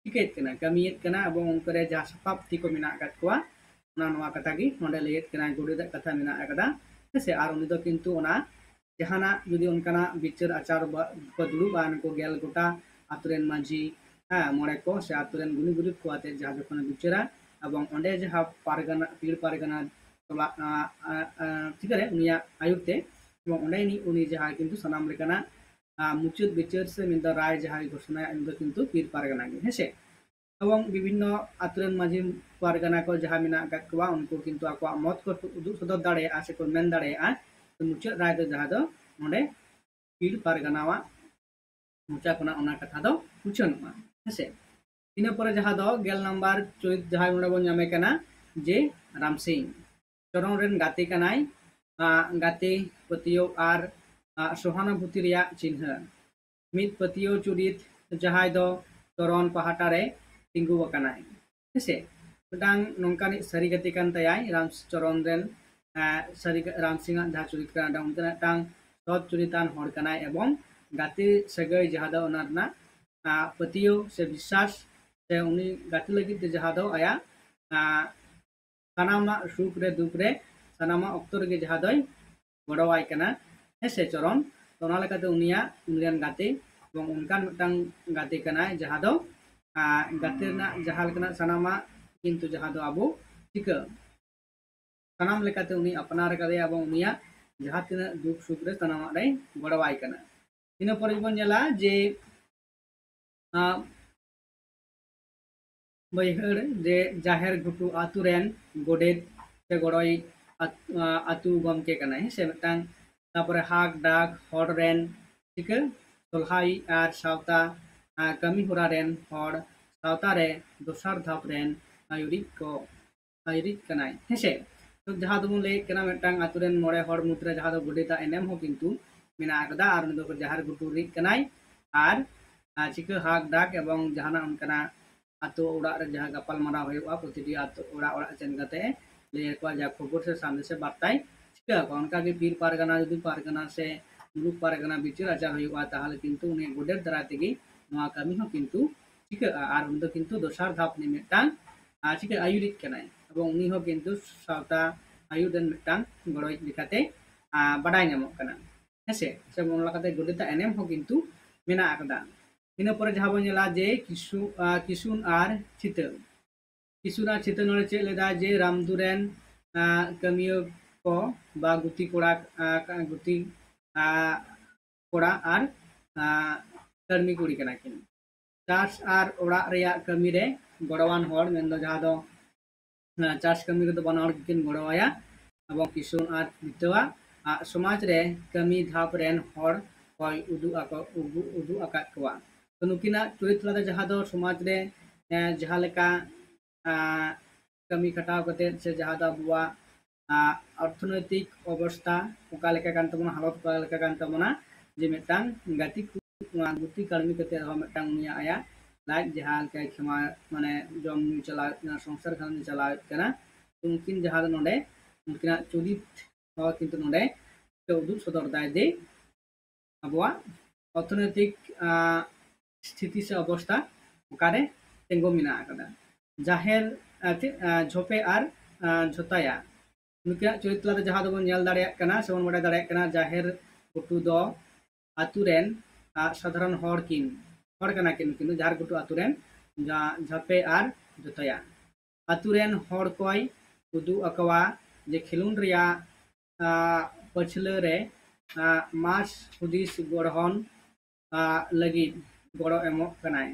ᱪᱤᱠᱟᱹᱭᱮᱫ ᱠᱟᱱᱟ, ᱠᱟᱹᱢᱤᱭᱮᱫ ᱠᱟᱱᱟ, ᱮᱵᱚᱝ ᱩᱱᱠᱩ ᱨᱮ ᱡᱟᱦᱟᱸ ᱥᱟᱯᱟᱵ ᱛᱤ ᱠᱚ ᱢᱮᱱᱟᱜ ᱟᱠᱟᱫ ᱠᱚᱣᱟ, ᱚᱱᱟ ᱱᱚᱣᱟ ᱠᱟᱛᱷᱟ ᱜᱮ ᱱᱚᱰᱮ ᱞᱟᱹᱭᱮᱫ ᱠᱟᱱᱟ, ᱜᱚᱰᱮᱛᱟᱜ ᱠᱟᱛᱷᱟ ᱢᱮᱱᱟᱜ ᱟᱠᱟᱫᱟ᱾ ᱦᱮᱸᱥᱮ? ᱟᱨ ᱩᱱᱤ ᱫᱚ ᱠᱤᱱᱛᱩ ᱚᱱᱟ ᱡᱟᱦᱟᱱᱟᱜ ᱡᱩᱫᱤ ᱚᱱᱠᱟᱱᱟᱜ ᱵᱤᱪᱟᱹᱨ ᱟᱪᱟᱨ ᱵᱟ-, ᱠᱚ ᱫᱩᱲᱩᱵᱼᱟ, ᱱᱩᱠᱩ ᱜᱮᱞ ᱜᱚᱴᱟ ᱟᱛᱳ ᱨᱮᱱ ᱢᱟᱹᱡᱷᱤ, ᱦᱮᱸ, ᱢᱚᱬᱮ ᱠᱚ ᱥᱮ ᱟᱛᱳ ᱨᱮᱱ ᱜᱩᱱᱤ ᱜᱩᱨᱤᱵ ᱠᱚ ᱟᱛᱮ ᱡᱟᱦᱟᱸ ᱡᱚᱠᱷᱚᱱᱮ ᱵᱤᱪᱟᱹᱨᱟ, ᱮᱵᱚᱝ ᱚᱸᱰᱮ ᱡᱟᱦᱟᱸ ᱯᱟᱨᱜᱟᱱᱟ, ᱯᱤᱲ ᱯᱟᱨᱜᱟᱱᱟ ᱴᱚᱞᱟ, ᱟ, ᱟ, ᱟ, ᱴᱷᱤᱠᱟᱹᱨᱮ ᱩᱱᱤᱭᱟᱜ ᱟᱭᱩᱨ ᱛᱮ, ᱮᱵᱚᱝ ᱚᱸᱰᱮ ᱩᱱᱤ, ᱩᱱᱤ ᱡᱟᱦᱟᱸ ᱠᱤᱱᱛᱩ ᱥᱟᱱᱟᱢ ᱞᱮᱠᱟᱱᱟᱜ, ᱟ, ᱢᱩᱪᱟᱹᱫ ᱵᱤᱪᱟᱹᱨ ᱥᱮ ᱢᱮᱱᱫᱚ ᱨᱟᱭ ᱡᱟᱦᱟᱸᱭ ᱜᱷᱳᱥᱚᱱᱟᱭᱟ, ᱩᱱᱤ ᱫᱚ ᱠᱤᱱᱛᱩ ᱯᱤᱲ ᱯᱟᱨᱜᱟᱱᱟ ᱜᱮ, ᱦᱮᱸᱥᱮ? ᱮᱵᱚᱝ ᱵᱤᱵᱷᱤᱱᱱᱚ ᱟᱛᱳ ᱨᱮᱱ ᱢᱟᱹᱡᱷᱤ ᱯᱟᱨᱜᱟᱱᱟ ᱠᱚ ᱡᱟᱦᱟᱸ ᱢᱮᱱᱟᱜ ᱟᱠᱟᱫ ᱠᱚᱣᱟ, ᱩᱱᱠᱩ ᱠᱤᱱᱛᱩ ᱟᱠᱚᱣᱟᱜ ᱢᱚᱛ ᱠᱚ ᱩᱫᱩᱜ ᱥᱚᱫᱚᱨ ᱫᱟᱲᱮᱭᱟᱜᱼᱟ ᱥᱮᱠᱚ ᱢᱮᱱ ᱫᱟᱲᱮᱭᱟᱜᱼᱟ᱾ ᱛᱚ ᱢᱩᱪᱟᱹᱫ ᱨᱟᱭ ᱫᱚ ᱡᱟᱦᱟᱸ ᱫᱚ ᱱᱚᱰᱮ ᱯᱤᱲ ᱯᱟᱨᱜᱟᱱᱟᱣᱟᱜ ᱢᱚᱪᱟ ᱠᱷᱚᱱᱟᱜ ᱚᱱᱟ ᱠᱟᱛᱷᱟ ᱫᱚ ᱩᱪᱷᱟᱹᱱᱚᱜᱼᱟ, ᱦᱮᱸᱥᱮ? ᱤᱱᱟᱹ ᱯᱚᱨᱮ ᱡᱟᱦᱟᱸ ᱫᱚ ᱜᱮᱞ ᱱᱟᱢᱵᱟᱨ ᱪᱩᱨᱤᱛ ᱡᱟᱦᱟᱸᱭ ᱱᱚᱰᱮ ᱵᱚᱱ ᱧᱟᱢᱮ ᱠᱟᱱᱟ ᱡᱮ ᱨᱟᱢ ᱥᱤᱝ᱾ ᱪᱚᱨᱚᱱ ᱨᱮᱱ ᱜᱟᱛᱮ ᱠᱟᱱᱟᱭ, ᱟ, ᱜᱟᱛᱮ, ᱯᱟᱹᱛᱭᱟᱹᱣ ᱟᱨ, ᱟ, ᱥᱚᱦᱟᱱᱩᱵᱷᱩᱛᱤ ᱨᱮᱭᱟᱜ ᱪᱤᱱᱦᱟᱹ᱾ ᱢᱤᱫ ᱯᱟᱹᱛᱭᱟᱹᱣ ᱪᱩᱨᱤᱛ ᱡᱟᱦᱟᱸᱭ ᱫᱚ ᱪᱚᱨᱚᱱ ᱯᱟᱦᱴᱟ ᱨᱮ ᱛᱤᱸᱜᱩ ᱟᱠᱟᱱᱟᱭ᱾ ᱦᱮᱸᱥᱮ? ᱢᱤᱫᱴᱟᱝ ᱱᱚᱝᱠᱟᱱᱤᱡ ᱥᱟᱹᱨᱤ ᱜᱟᱛᱮ ᱠᱟᱱ ᱛᱟᱭᱟᱭ ᱨᱟᱢ ᱪᱚᱨᱚᱱ ᱨᱮᱱ, ᱟ, ᱥᱟᱹᱨᱤ ᱜᱟ-, ᱨᱟᱢ ᱥᱤᱝ ᱟᱜ ᱡᱟᱦᱟᱸ ᱪᱩᱨᱤᱛ ᱠᱟᱱᱟ, ᱚᱱᱛᱮᱱᱟᱜ ᱢᱤᱫᱴᱟᱝ ᱥᱚᱛ ᱪᱩᱨᱤᱛᱟᱱ ᱦᱚᱲ ᱠᱟᱱᱟᱭ, ᱮᱵᱚᱝ ᱜᱟᱛᱮ ᱥᱟᱹᱜᱟᱹᱭ ᱡᱟᱦᱟᱸ ᱫᱚ ᱚᱱᱟ ᱨᱮᱱᱟᱜ, ᱟ, ᱯᱟᱹᱛᱭᱟᱹᱣ ᱥᱮ ᱵᱤᱥᱥᱟᱥ ᱥᱮ ᱩᱱᱤ ᱜᱟᱛᱮ ᱞᱟᱹᱜᱤᱫ ᱛᱮ ᱡᱟᱦᱟᱸ ᱫᱚ ᱟᱭᱟᱜ, ᱟ, ᱥᱟᱱᱟᱢᱟᱜ ᱥᱩᱠ ᱨᱮ ᱫᱩᱠ ᱨᱮ ᱥᱟᱱᱟᱢᱟᱜ ᱚᱠᱛᱚ ᱨᱮᱜᱮ ᱡᱟᱦᱟᱸ ᱫᱚᱭ ᱜᱚᱲᱚᱣᱟᱭ ᱠᱟᱱᱟ, ᱦᱮᱸ ᱥᱮ ᱪᱚᱨᱚᱱ? ᱛᱚ ᱚᱱᱟ ᱞᱮᱠᱟᱛᱮ ᱩᱱᱤᱭᱟᱜ, ᱩᱱᱤ ᱨᱮᱱ ᱜᱟᱛᱮ, ᱮᱵᱚᱝ ᱚᱱᱠᱟᱱ ᱢᱤᱫᱴᱟᱝ ᱜᱟᱛᱮ ᱠᱟᱱᱟᱭ ᱡᱟᱦᱟᱸ ᱫᱚ, ᱟᱸ, ᱜᱟᱛᱮ ᱨᱮᱱᱟᱜ ᱡᱟᱦᱟᱸ ᱞᱮᱠᱟᱱᱟᱜ ᱥᱟᱱᱟᱢᱟᱜ ᱠᱤᱱᱛᱩ ᱡᱟᱦᱟᱸ ᱫᱚ ᱟᱵᱚ ᱪᱤᱠᱟᱹ ᱥᱟᱱᱟᱢ ᱞᱮᱠᱟᱛᱮ ᱩᱱᱤ ᱟᱯᱱᱟᱨ ᱟᱠᱟᱫᱮᱭᱟ ᱮᱵᱚᱝ ᱩᱱᱤᱭᱟᱜ ᱡᱟᱦᱟᱸ ᱛᱤᱱᱟᱹᱜ ᱫᱩᱠ ᱥᱩᱠ ᱨᱮ ᱥᱟᱱᱟᱢᱟᱜ ᱨᱮᱭ ᱜᱚᱲᱚᱣᱟᱭ ᱠᱟᱱᱟ᱾ ᱤᱱᱟᱹ ᱯᱚᱨᱮ ᱵᱚᱱ ᱧᱮᱞᱟ ᱡᱮ, ᱟᱸ, ᱵᱟᱹᱭᱦᱟᱹᱲ ᱡᱮ ᱡᱟᱦᱮᱨ ᱜᱷᱩᱴᱩ ᱟᱛᱳ ᱨᱮᱱ ᱜᱚᱰᱮᱛ ᱥᱮ ᱜᱚᱲᱚᱭᱤᱡ ᱟᱛ-, ᱟᱸ, ᱟᱛᱳ ᱜᱚᱢᱠᱮ ᱠᱟᱱᱟᱭ, ᱦᱮᱸ ᱥᱮ? ᱢᱤᱫᱴᱟᱝ, ᱛᱟᱯᱚᱨᱮ ᱦᱟᱠ ᱰᱟᱠ ᱦᱚᱲ ᱨᱮᱱ ᱪᱤᱠᱟᱹ ᱥᱚᱞᱦᱟᱭᱤᱡ ᱟᱨ ᱥᱟᱶᱛᱟ, ᱟᱸ, ᱠᱟᱹᱢᱤ ᱦᱚᱨᱟ ᱨᱮᱱ ᱦᱚᱲ, ᱥᱟᱶᱛᱟ ᱨᱮ ᱫᱚᱥᱟᱨ ᱫᱷᱟᱯ ᱨᱮᱱ ᱟᱹᱭᱩᱨᱤᱡ ᱠᱚ, ᱟᱹᱭᱩᱨᱤᱡ ᱠᱟᱱᱟᱭ, ᱦᱮᱸ ᱥᱮ? ᱛᱚ ᱡᱟᱦᱟᱸ ᱫᱚᱵᱚᱱ ᱞᱟᱹᱭᱮᱫ ᱠᱟᱱᱟ ᱢᱤᱫᱴᱟᱝ ᱟᱛᱳ ᱨᱮᱱ ᱢᱚᱬᱮ ᱦᱚᱲ ᱢᱩᱫᱽᱨᱮ ᱡᱟᱦᱟᱸ ᱫᱚ ᱜᱚᱰᱮᱛᱟᱜ ᱮᱱᱮᱢ ᱦᱚᱸ ᱠᱤᱱᱛᱩ ᱢᱮᱱᱟᱜ ᱟᱠᱟᱫᱟ, ᱟᱨ ᱩᱱᱤ ᱫᱚ ᱡᱟᱦᱮᱨ ᱜᱷᱩᱴᱩ ᱨᱤᱱᱤᱡ ᱠᱟᱱᱟᱭ, ᱟᱨ, ᱟᱨ ᱪᱤᱠᱟᱹ ᱦᱟᱠ ᱰᱟᱠ ᱮᱵᱚᱝ ᱡᱟᱦᱟᱱᱟᱜ ᱚᱱᱠᱟᱱᱟᱜ ᱟᱛᱳ ᱚᱲᱟᱜ ᱨᱮ ᱡᱟᱦᱟᱸ ᱜᱟᱯᱟᱞ ᱢᱟᱨᱟᱣ ᱦᱩᱭᱩᱜᱼᱟ, ᱯᱨᱚᱛᱤᱴᱤ ᱟᱛᱳ ᱚᱲᱟᱜ ᱚᱲᱟᱜ ᱥᱮᱱ ᱠᱟᱛᱮ ᱞᱟᱹᱭ ᱟᱠᱚᱣᱟ ᱡᱟ ᱠᱷᱚᱵᱚᱨ ᱥᱮ ᱥᱟᱸᱫᱮᱥ ᱥᱮ ᱵᱟᱨᱛᱟᱭ ᱪᱤᱠᱟᱹ ᱟᱠᱚᱣᱟ᱾ ᱚᱱᱠᱟᱜᱮ ᱯᱤᱲ ᱯᱟᱨᱜᱟᱱᱟ, ᱡᱩᱫᱤ ᱯᱟᱨᱜᱟᱱᱟ ᱥᱮ ᱢᱩᱞᱩᱠ ᱯᱟᱨᱜᱟᱱᱟ ᱵᱤᱪᱟᱹᱨ ᱟᱪᱟᱨ ᱦᱩᱭᱩᱜᱼᱟ, ᱛᱟᱦᱚᱞᱮ ᱠᱤᱱᱛᱩ ᱩᱱᱤ ᱜᱚᱰᱮᱛ ᱫᱟᱨᱟᱭ ᱛᱮᱜᱮ ᱱᱚᱣᱟ ᱠᱟᱹᱢᱤ ᱦᱚᱸ ᱠᱤᱱᱛᱩ ᱪᱤᱠᱟᱹᱜᱼᱟ᱾ ᱟᱨ ᱩᱱᱤ ᱫᱚ ᱠᱤᱱᱛᱩ ᱫᱚᱥᱟᱨ ᱫᱷᱟᱯ ᱨᱤᱱᱤᱡ ᱢᱤᱫᱴᱟᱝ, ᱟᱨ ᱪᱤᱠᱟᱹ ᱟᱹᱭᱩᱨᱤᱡ ᱠᱟᱱᱟᱭ, ᱮᱵᱚᱝ ᱩᱱᱤ ᱦᱚᱸ ᱠᱤᱱᱛᱩ ᱥᱟᱶᱛᱟ ᱟᱹᱭᱩᱨ ᱨᱮᱱ ᱢᱤᱫᱴᱟᱝ ᱜᱚᱲᱚᱭᱤᱡ ᱞᱮᱠᱟᱛᱮ, ᱟᱨ ᱵᱟᱰᱟᱭ ᱧᱟᱢᱚᱜ ᱠᱟᱱᱟ, ᱦᱮᱸᱥᱮ? ᱥᱮ ᱚᱱᱟ ᱞᱮᱠᱟᱛᱮ ᱜᱚᱰᱮᱛᱟᱜ ᱮᱱᱮᱢ ᱦᱚᱸ ᱠᱤᱱᱛᱩ ᱢᱮᱱᱟᱜ ᱟᱠᱟᱫᱟ᱾ ᱤᱱᱟᱹ ᱯᱚᱨᱮ ᱡᱟᱦᱟᱸ ᱵᱚᱱ ᱧᱮᱞᱟ ᱡᱮ ᱠᱤᱥᱩ-, ᱟᱨ ᱠᱤᱥᱩᱱ ᱟᱨ ᱪᱷᱤᱛᱟᱹ᱾ ᱠᱤᱥᱩᱱ ᱟᱨ ᱪᱷᱤᱛᱟᱹ ᱱᱚᱰᱮ ᱪᱮᱫ ᱞᱮᱫᱟ ᱡᱮ ᱨᱟᱢᱫᱩ ᱨᱮᱱ, ᱟᱸ, ᱠᱟᱹᱢᱤᱭᱟᱹ ᱠᱚ ᱵᱟ ᱜᱩᱛᱤ ᱠᱚᱲᱟ, ᱟᱸ, ᱜᱩᱛᱤ, ᱟᱸ, ᱠᱚᱲᱟ ᱟᱨ, ᱟᱸ, ᱠᱟᱹᱲᱢᱤ ᱠᱩᱲᱤ ᱠᱟᱱᱟ ᱠᱤᱱ᱾ ᱪᱟᱥ ᱟᱨ ᱚᱲᱟᱜ ᱨᱮᱭᱟᱜ ᱠᱟᱹᱢᱤ ᱨᱮ ᱜᱚᱲᱚᱣᱟᱱ ᱦᱚᱲ, ᱢᱮᱱᱫᱚ ᱡᱟᱦᱟᱸ ᱫᱚ, ᱟᱸ, ᱪᱟᱥ ᱠᱟᱹᱢᱤ ᱨᱮᱫᱚ ᱵᱟᱱᱟ ᱦᱚᱲ ᱜᱮᱠᱤᱱ ᱜᱚᱲᱚᱣᱟᱭᱟ᱾ ᱮᱵᱚᱝ ᱠᱤᱥᱩᱱ ᱟᱨ ᱵᱤᱛᱟᱹᱣᱟ, ᱟᱸ, ᱥᱚᱢᱟᱡᱽ ᱨᱮ ᱠᱟᱹᱢᱤ ᱫᱷᱟᱯ ᱨᱮᱱ ᱦᱚᱲ ᱠᱚᱭ ᱩᱫᱩᱜ ᱟᱠᱚ, ᱩᱫᱩᱜ, ᱩᱫᱩᱜ ᱟᱠᱟᱫ ᱠᱚᱣᱟ᱾ ᱛᱚ ᱱᱩᱠᱤᱱᱟᱜ ᱪᱩᱨᱤᱛ ᱛᱟᱞᱟᱛᱮ ᱡᱟᱦᱟᱸ ᱫᱚ ᱥᱚᱢᱟᱡᱽ ᱨᱮ, ᱮᱸ, ᱡᱟᱦᱟᱸ ᱞᱮᱠᱟ, ᱟᱸ, ᱠᱟᱹᱢᱤ ᱠᱷᱟᱴᱟᱣ ᱠᱟᱛᱮᱫ ᱥᱮ ᱡᱟᱦᱟᱸ ᱫᱚ ᱟᱵᱚᱣᱟᱜ, ᱟᱸ, ᱚᱨᱛᱷᱚᱱᱳᱭᱛᱤᱠ ᱚᱵᱚᱥᱛᱷᱟ ᱚᱠᱟ ᱞᱮᱠᱟ ᱠᱟᱱ ᱛᱟᱵᱚᱱᱟ, ᱦᱟᱞᱚᱛ ᱚᱠᱟ ᱞᱮᱠᱟ ᱠᱟᱱ ᱛᱟᱵᱚᱱᱟ, ᱡᱮ ᱢᱤᱫᱴᱟᱝ ᱜᱟᱛᱮ ᱠᱩ-, ᱱᱚᱣᱟ ᱜᱩᱛᱤ ᱠᱟᱹᱲᱢᱤ ᱠᱟᱛᱮᱫ ᱨᱮᱦᱚᱸ ᱢᱤᱫᱴᱟᱝ ᱩᱱᱤᱭᱟᱜ ᱟᱭᱟᱜ ᱞᱟᱡ ᱡᱟᱦᱟᱸ ᱞᱮᱠᱟᱭ ᱠᱷᱮᱢᱟ, ᱢᱟᱱᱮ ᱡᱚᱢ ᱧᱩ ᱪᱟᱞᱟᱣᱮᱫ ᱠᱟᱱᱟ, ᱥᱚᱝᱥᱟᱨ ᱜᱷᱟᱨᱚᱸᱡᱽ ᱪᱟᱞᱟᱣᱮᱫ ᱠᱟᱱᱟ᱾ ᱩᱱᱠᱤᱱ ᱡᱟᱦᱟᱸ ᱫᱚ ᱱᱚᱰᱮ ᱩᱱᱠᱤᱱᱟᱜ ᱪᱩᱨᱤᱛ ᱦᱚᱸ ᱠᱤᱱᱛᱩ ᱱᱚᱰᱮ ᱩᱫᱩᱜ ᱥᱚᱫᱚᱨ ᱫᱟᱭ ᱡᱮ ᱟᱵᱚᱣᱟᱜ ᱚᱨᱛᱷᱚᱱᱳᱭᱛᱤᱠ, ᱟᱸ, ᱥᱛᱷᱤᱛᱤ ᱥᱮ ᱚᱵᱚᱥᱛᱷᱟ ᱚᱠᱟᱨᱮ ᱛᱤᱸᱜᱩ ᱢᱮᱱᱟᱜ ᱟᱠᱟᱫᱟ᱾ ᱡᱟᱦᱮᱨ, ᱟᱸ, ᱪᱮᱫ, ᱟᱸ, ᱡᱷᱚᱯᱮ ᱟᱨ ᱡᱷᱚᱛᱟᱭᱟ᱾ ᱱᱩᱠᱤᱱᱟᱜ ᱪᱚᱨᱤᱛ ᱛᱟᱞᱟᱛᱮ ᱡᱟᱦᱟᱸ ᱫᱚᱵᱚᱱ ᱧᱮᱞ ᱫᱟᱲᱮᱭᱟᱜ ᱠᱟᱱᱟ ᱥᱮᱵᱚᱱ ᱵᱟᱰᱟᱭ ᱫᱟᱲᱮᱭᱟᱜ ᱠᱟᱱᱟ, ᱡᱟᱦᱮᱨ ᱜᱷᱩᱴᱩ ᱫᱚ ᱟᱛᱳ ᱨᱮᱱ ᱥᱟᱫᱷᱟᱨᱚᱱ ᱦᱚᱲ ᱠᱤᱱ ᱦᱚᱲ ᱠᱟᱱᱟ ᱠᱤᱱ, ᱱᱩᱠᱤᱱ ᱫᱚ ᱡᱟᱦᱮᱨ ᱜᱷᱩᱴᱩ ᱟᱛᱳ ᱨᱮᱱ ᱡᱷᱟᱯᱮ ᱟᱨ ᱡᱷᱚᱛᱟᱭᱟ᱾ ᱟᱛᱳ ᱨᱮᱱ ᱦᱚᱲ ᱠᱚᱭ ᱩᱫᱩᱜ ᱟᱠᱚᱣᱟ ᱡᱮ ᱠᱷᱮᱞᱳᱰ ᱨᱮᱭᱟᱜ ᱯᱟᱹᱪᱷᱞᱟᱹ ᱨᱮ ᱢᱟᱥ ᱦᱩᱫᱤᱥ ᱜᱚᱲᱦᱚᱱ ᱞᱟᱹᱜᱤᱫ ᱜᱚᱲᱚ ᱮᱢᱚᱜ ᱠᱟᱱᱟᱭ᱾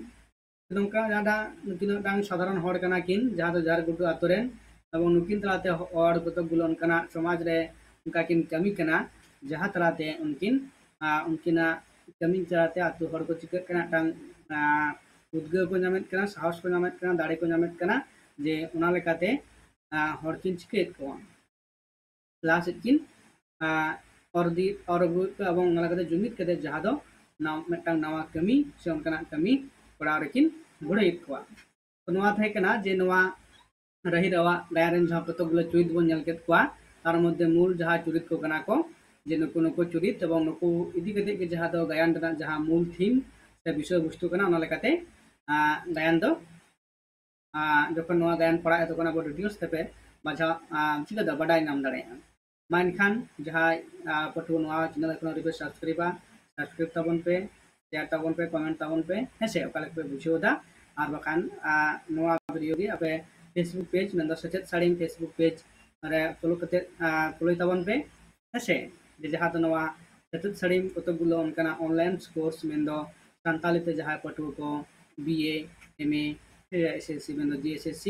ᱱᱚᱝᱠᱟ ᱡᱟᱦᱟᱸᱴᱟᱜ ᱱᱩᱠᱤᱱ ᱢᱤᱫᱴᱟᱝ ᱥᱟᱫᱷᱟᱨᱚᱱ ᱦᱚᱲ ᱠᱟᱱᱟ ᱠᱤᱱ, ᱡᱟᱦᱟᱸ ᱫᱚ ᱡᱷᱟᱲᱜᱷᱩᱴᱩ ᱟᱛᱳ ᱨᱮᱱ, ᱮᱵᱚᱝ ᱱᱩᱠᱤᱱ ᱛᱟᱞᱟᱛᱮ ᱦᱚᱲ ᱠᱚᱛᱚᱠ ᱜᱩᱞᱳ ᱚᱱᱠᱟᱱᱟᱜ ᱥᱚᱢᱟᱡᱽ ᱨᱮ ᱚᱱᱠᱟ ᱠᱤᱱ ᱠᱟᱹᱢᱤ ᱠᱟᱱᱟ, ᱡᱟᱦᱟᱸ ᱛᱟᱞᱟᱛᱮ ᱩᱱᱠᱤᱱ ᱩᱱᱠᱤᱱᱟᱜ ᱠᱟᱹᱢᱤ ᱛᱟᱞᱟᱛᱮ ᱟᱛᱳ ᱦᱚᱲ ᱠᱚ ᱪᱤᱠᱟᱹᱜ ᱠᱟᱱᱟ, ᱢᱤᱫᱴᱟᱝ ᱩᱫᱽᱜᱟᱹᱣ ᱠᱚ ᱧᱟᱢᱮᱫ ᱠᱟᱱᱟ, ᱥᱟᱦᱚᱥ ᱠᱚ ᱧᱟᱢᱮᱫ ᱠᱟᱱᱟ, ᱫᱟᱲᱮ ᱠᱚ ᱧᱟᱢᱮᱫ ᱠᱟᱱᱟ, ᱡᱮ ᱚᱱᱟ ᱞᱮᱠᱟᱛᱮ ᱦᱚᱲ ᱠᱤᱱ ᱪᱤᱠᱟᱹᱭᱮᱫ ᱠᱚᱣᱟ, ᱞᱟᱦᱟ ᱥᱮᱫ ᱠᱤᱱ ᱚᱨ ᱤᱫᱤ ᱚᱨ ᱟᱹᱜᱩᱭᱮᱫ ᱠᱚᱣᱟ, ᱮᱵᱚᱝ ᱚᱱᱟ ᱞᱮᱠᱟᱛᱮ ᱡᱩᱢᱤᱫ ᱠᱟᱛᱮ ᱡᱟᱦᱟᱸ ᱫᱚ ᱢᱤᱫᱴᱟᱝ ᱱᱟᱣᱟ ᱠᱟᱹᱢᱤ ᱥᱮ ᱚᱱᱠᱟᱱᱟᱜ ᱠᱟᱹᱢᱤ ᱠᱚᱨᱟᱣ ᱨᱮᱠᱤᱱ ᱜᱷᱩᱲᱟᱹᱭᱮᱫ ᱠᱚᱣᱟ᱾ ᱛᱚ ᱱᱚᱣᱟ ᱛᱟᱦᱮᱸ ᱠᱟᱱᱟ ᱡᱮ ᱱᱚᱣᱟ ᱨᱟᱹᱦᱤ ᱨᱟᱣᱟᱜ ᱜᱟᱭᱟᱱ ᱨᱮᱱ ᱡᱟᱦᱟᱸ ᱠᱚᱛᱚᱠ ᱜᱩᱞᱳ ᱪᱩᱨᱤᱛ ᱵᱚᱱ ᱧᱮᱞ ᱠᱮᱫ ᱠᱚᱣᱟ, ᱛᱟᱨ ᱢᱚᱫᱽᱫᱷᱮ ᱢᱩᱞ ᱡᱟᱦᱟᱸ ᱪᱩᱨᱤᱛ ᱠᱚ ᱠᱟᱱᱟ ᱠᱚ, ᱡᱮ ᱱᱩᱠᱩ ᱱᱩᱠᱩ ᱪᱩᱨᱤᱛ ᱮᱵᱚᱝ ᱱᱩᱠᱩ ᱤᱫᱤ ᱠᱟᱛᱮ ᱜᱮ ᱡᱟᱦᱟᱸ ᱫᱚ ᱜᱟᱭᱟᱱ ᱨᱮᱱᱟᱜ ᱡᱟᱦᱟᱸ ᱢᱩᱞ ᱛᱷᱤᱢ ᱥᱮ ᱵᱤᱥᱚᱭ ᱵᱚᱥᱛᱩ ᱠᱟᱱᱟ, ᱚᱱᱟ ᱞᱮᱠᱟᱛᱮ ᱜᱟᱭᱟᱱ ᱫᱚ ᱡᱚᱠᱷᱚᱱ ᱱᱚᱣᱟ ᱜᱟᱭᱟᱱ ᱯᱟᱲᱦᱟᱜᱼᱟ, ᱛᱚᱠᱷᱚᱱ ᱟᱵᱚ details ᱛᱮᱯᱮ ᱵᱟᱡᱷᱟᱣ ᱪᱤᱠᱟᱹ ᱫᱚ ᱵᱟᱰᱟᱭ ᱧᱟᱢ ᱫᱟᱲᱮᱭᱟᱜᱼᱟ᱾ ᱢᱟ ᱮᱱᱠᱷᱟᱱ ᱡᱟᱦᱟᱸᱭ ᱯᱟᱹᱴᱷᱩᱣᱟᱹ ᱱᱚᱣᱟ channel ᱮᱠᱷᱚᱱ ᱟᱹᱣᱨᱤ ᱯᱮ subscribeᱟ, subscribe ᱛᱟᱵᱚᱱ ᱯᱮ, share ᱛᱟᱵᱚᱱ ᱯᱮ, comment ᱛᱟᱵᱚᱱ ᱯᱮ, ᱦᱮᱸ ᱥᱮ, ᱚᱠᱟ ᱞᱮᱠᱟ ᱯᱮ ᱵᱩᱡᱷᱟᱹᱣ ᱮᱫᱟ᱾ ᱟᱨ ᱵᱟᱠᱷᱟᱱ ᱱᱚᱣᱟ video ᱜᱮ ᱟᱯᱮ Facebook page ᱢᱮᱱᱫᱚ ᱥᱮᱪᱮᱫ ᱥᱟᱹᱲᱤᱢ Facebook page ᱨᱮ follow ᱠᱟᱛᱮ follow ᱛᱟᱵᱚᱱ ᱯᱮ, ᱦᱮᱸ ᱥᱮ, ᱡᱮ ᱡᱟᱦᱟᱸ ᱫᱚ ᱱᱚᱣᱟ ᱥᱮᱪᱮᱫ ᱥᱟᱹᱲᱤᱢ ᱠᱚᱛᱚᱠ ᱜᱩᱞᱳ ᱚᱱᱠᱟᱱᱟᱜ online course ᱢᱮᱱᱫᱚ ᱥᱟᱱᱛᱟᱲᱤ ᱛᱮ ᱡᱟᱦᱟᱸᱭ ᱯᱟᱹᱴᱷᱩᱣᱟᱹ ᱠᱚ BA, MA, SSC ᱢᱮᱱᱫᱚ JSSC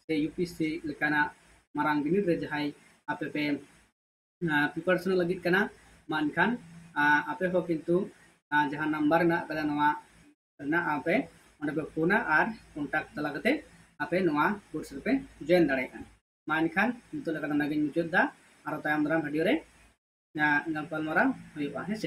ᱥᱮ UPSC ᱞᱮᱠᱟᱱᱟᱜ ᱢᱟᱨᱟᱝ ᱵᱤᱱᱤᱰ ᱨᱮ ᱡᱟᱦᱟᱸᱭ ᱟᱯᱮ ᱯᱮ preparation ᱞᱟᱹᱜᱤᱫ ᱠᱟᱱᱟ, ᱢᱟ ᱮᱱᱠᱷᱟᱱ ᱟᱯᱮ ᱦᱚᱸ ᱠᱤᱱᱛᱩ ᱡᱟᱦᱟᱸ number ᱢᱮᱱᱟᱜ ᱟᱠᱟᱫᱟ ᱱᱚᱣᱟ ᱨᱮᱱᱟᱜ, ᱟᱯᱮ ᱚᱸᱰᱮ ᱯᱮ ᱯᱷᱳᱱᱟ ᱟᱨ contact ᱛᱟᱞᱟ ᱠᱟᱛᱮ ᱟᱯᱮ ᱱᱚᱣᱟ course ᱨᱮᱯᱮ join ᱫᱟᱲᱮᱭᱟᱜᱼᱟ᱾ ᱢᱟ ᱮᱱᱠᱷᱟᱱ ᱱᱤᱛᱚᱜ ᱞᱮᱠᱟ ᱫᱚ ᱱᱚᱰᱮ ᱜᱤᱧ ᱢᱩᱪᱟᱹᱫ ᱮᱫᱟ, ᱟᱨᱚ ᱛᱟᱭᱚᱢ ᱫᱟᱨᱟᱢ video ᱨᱮ ᱜᱟᱯᱟᱞᱢᱟᱨᱟᱣ ᱦᱩᱭᱩᱜᱼᱟ, ᱦᱮᱸ ᱥᱮ᱾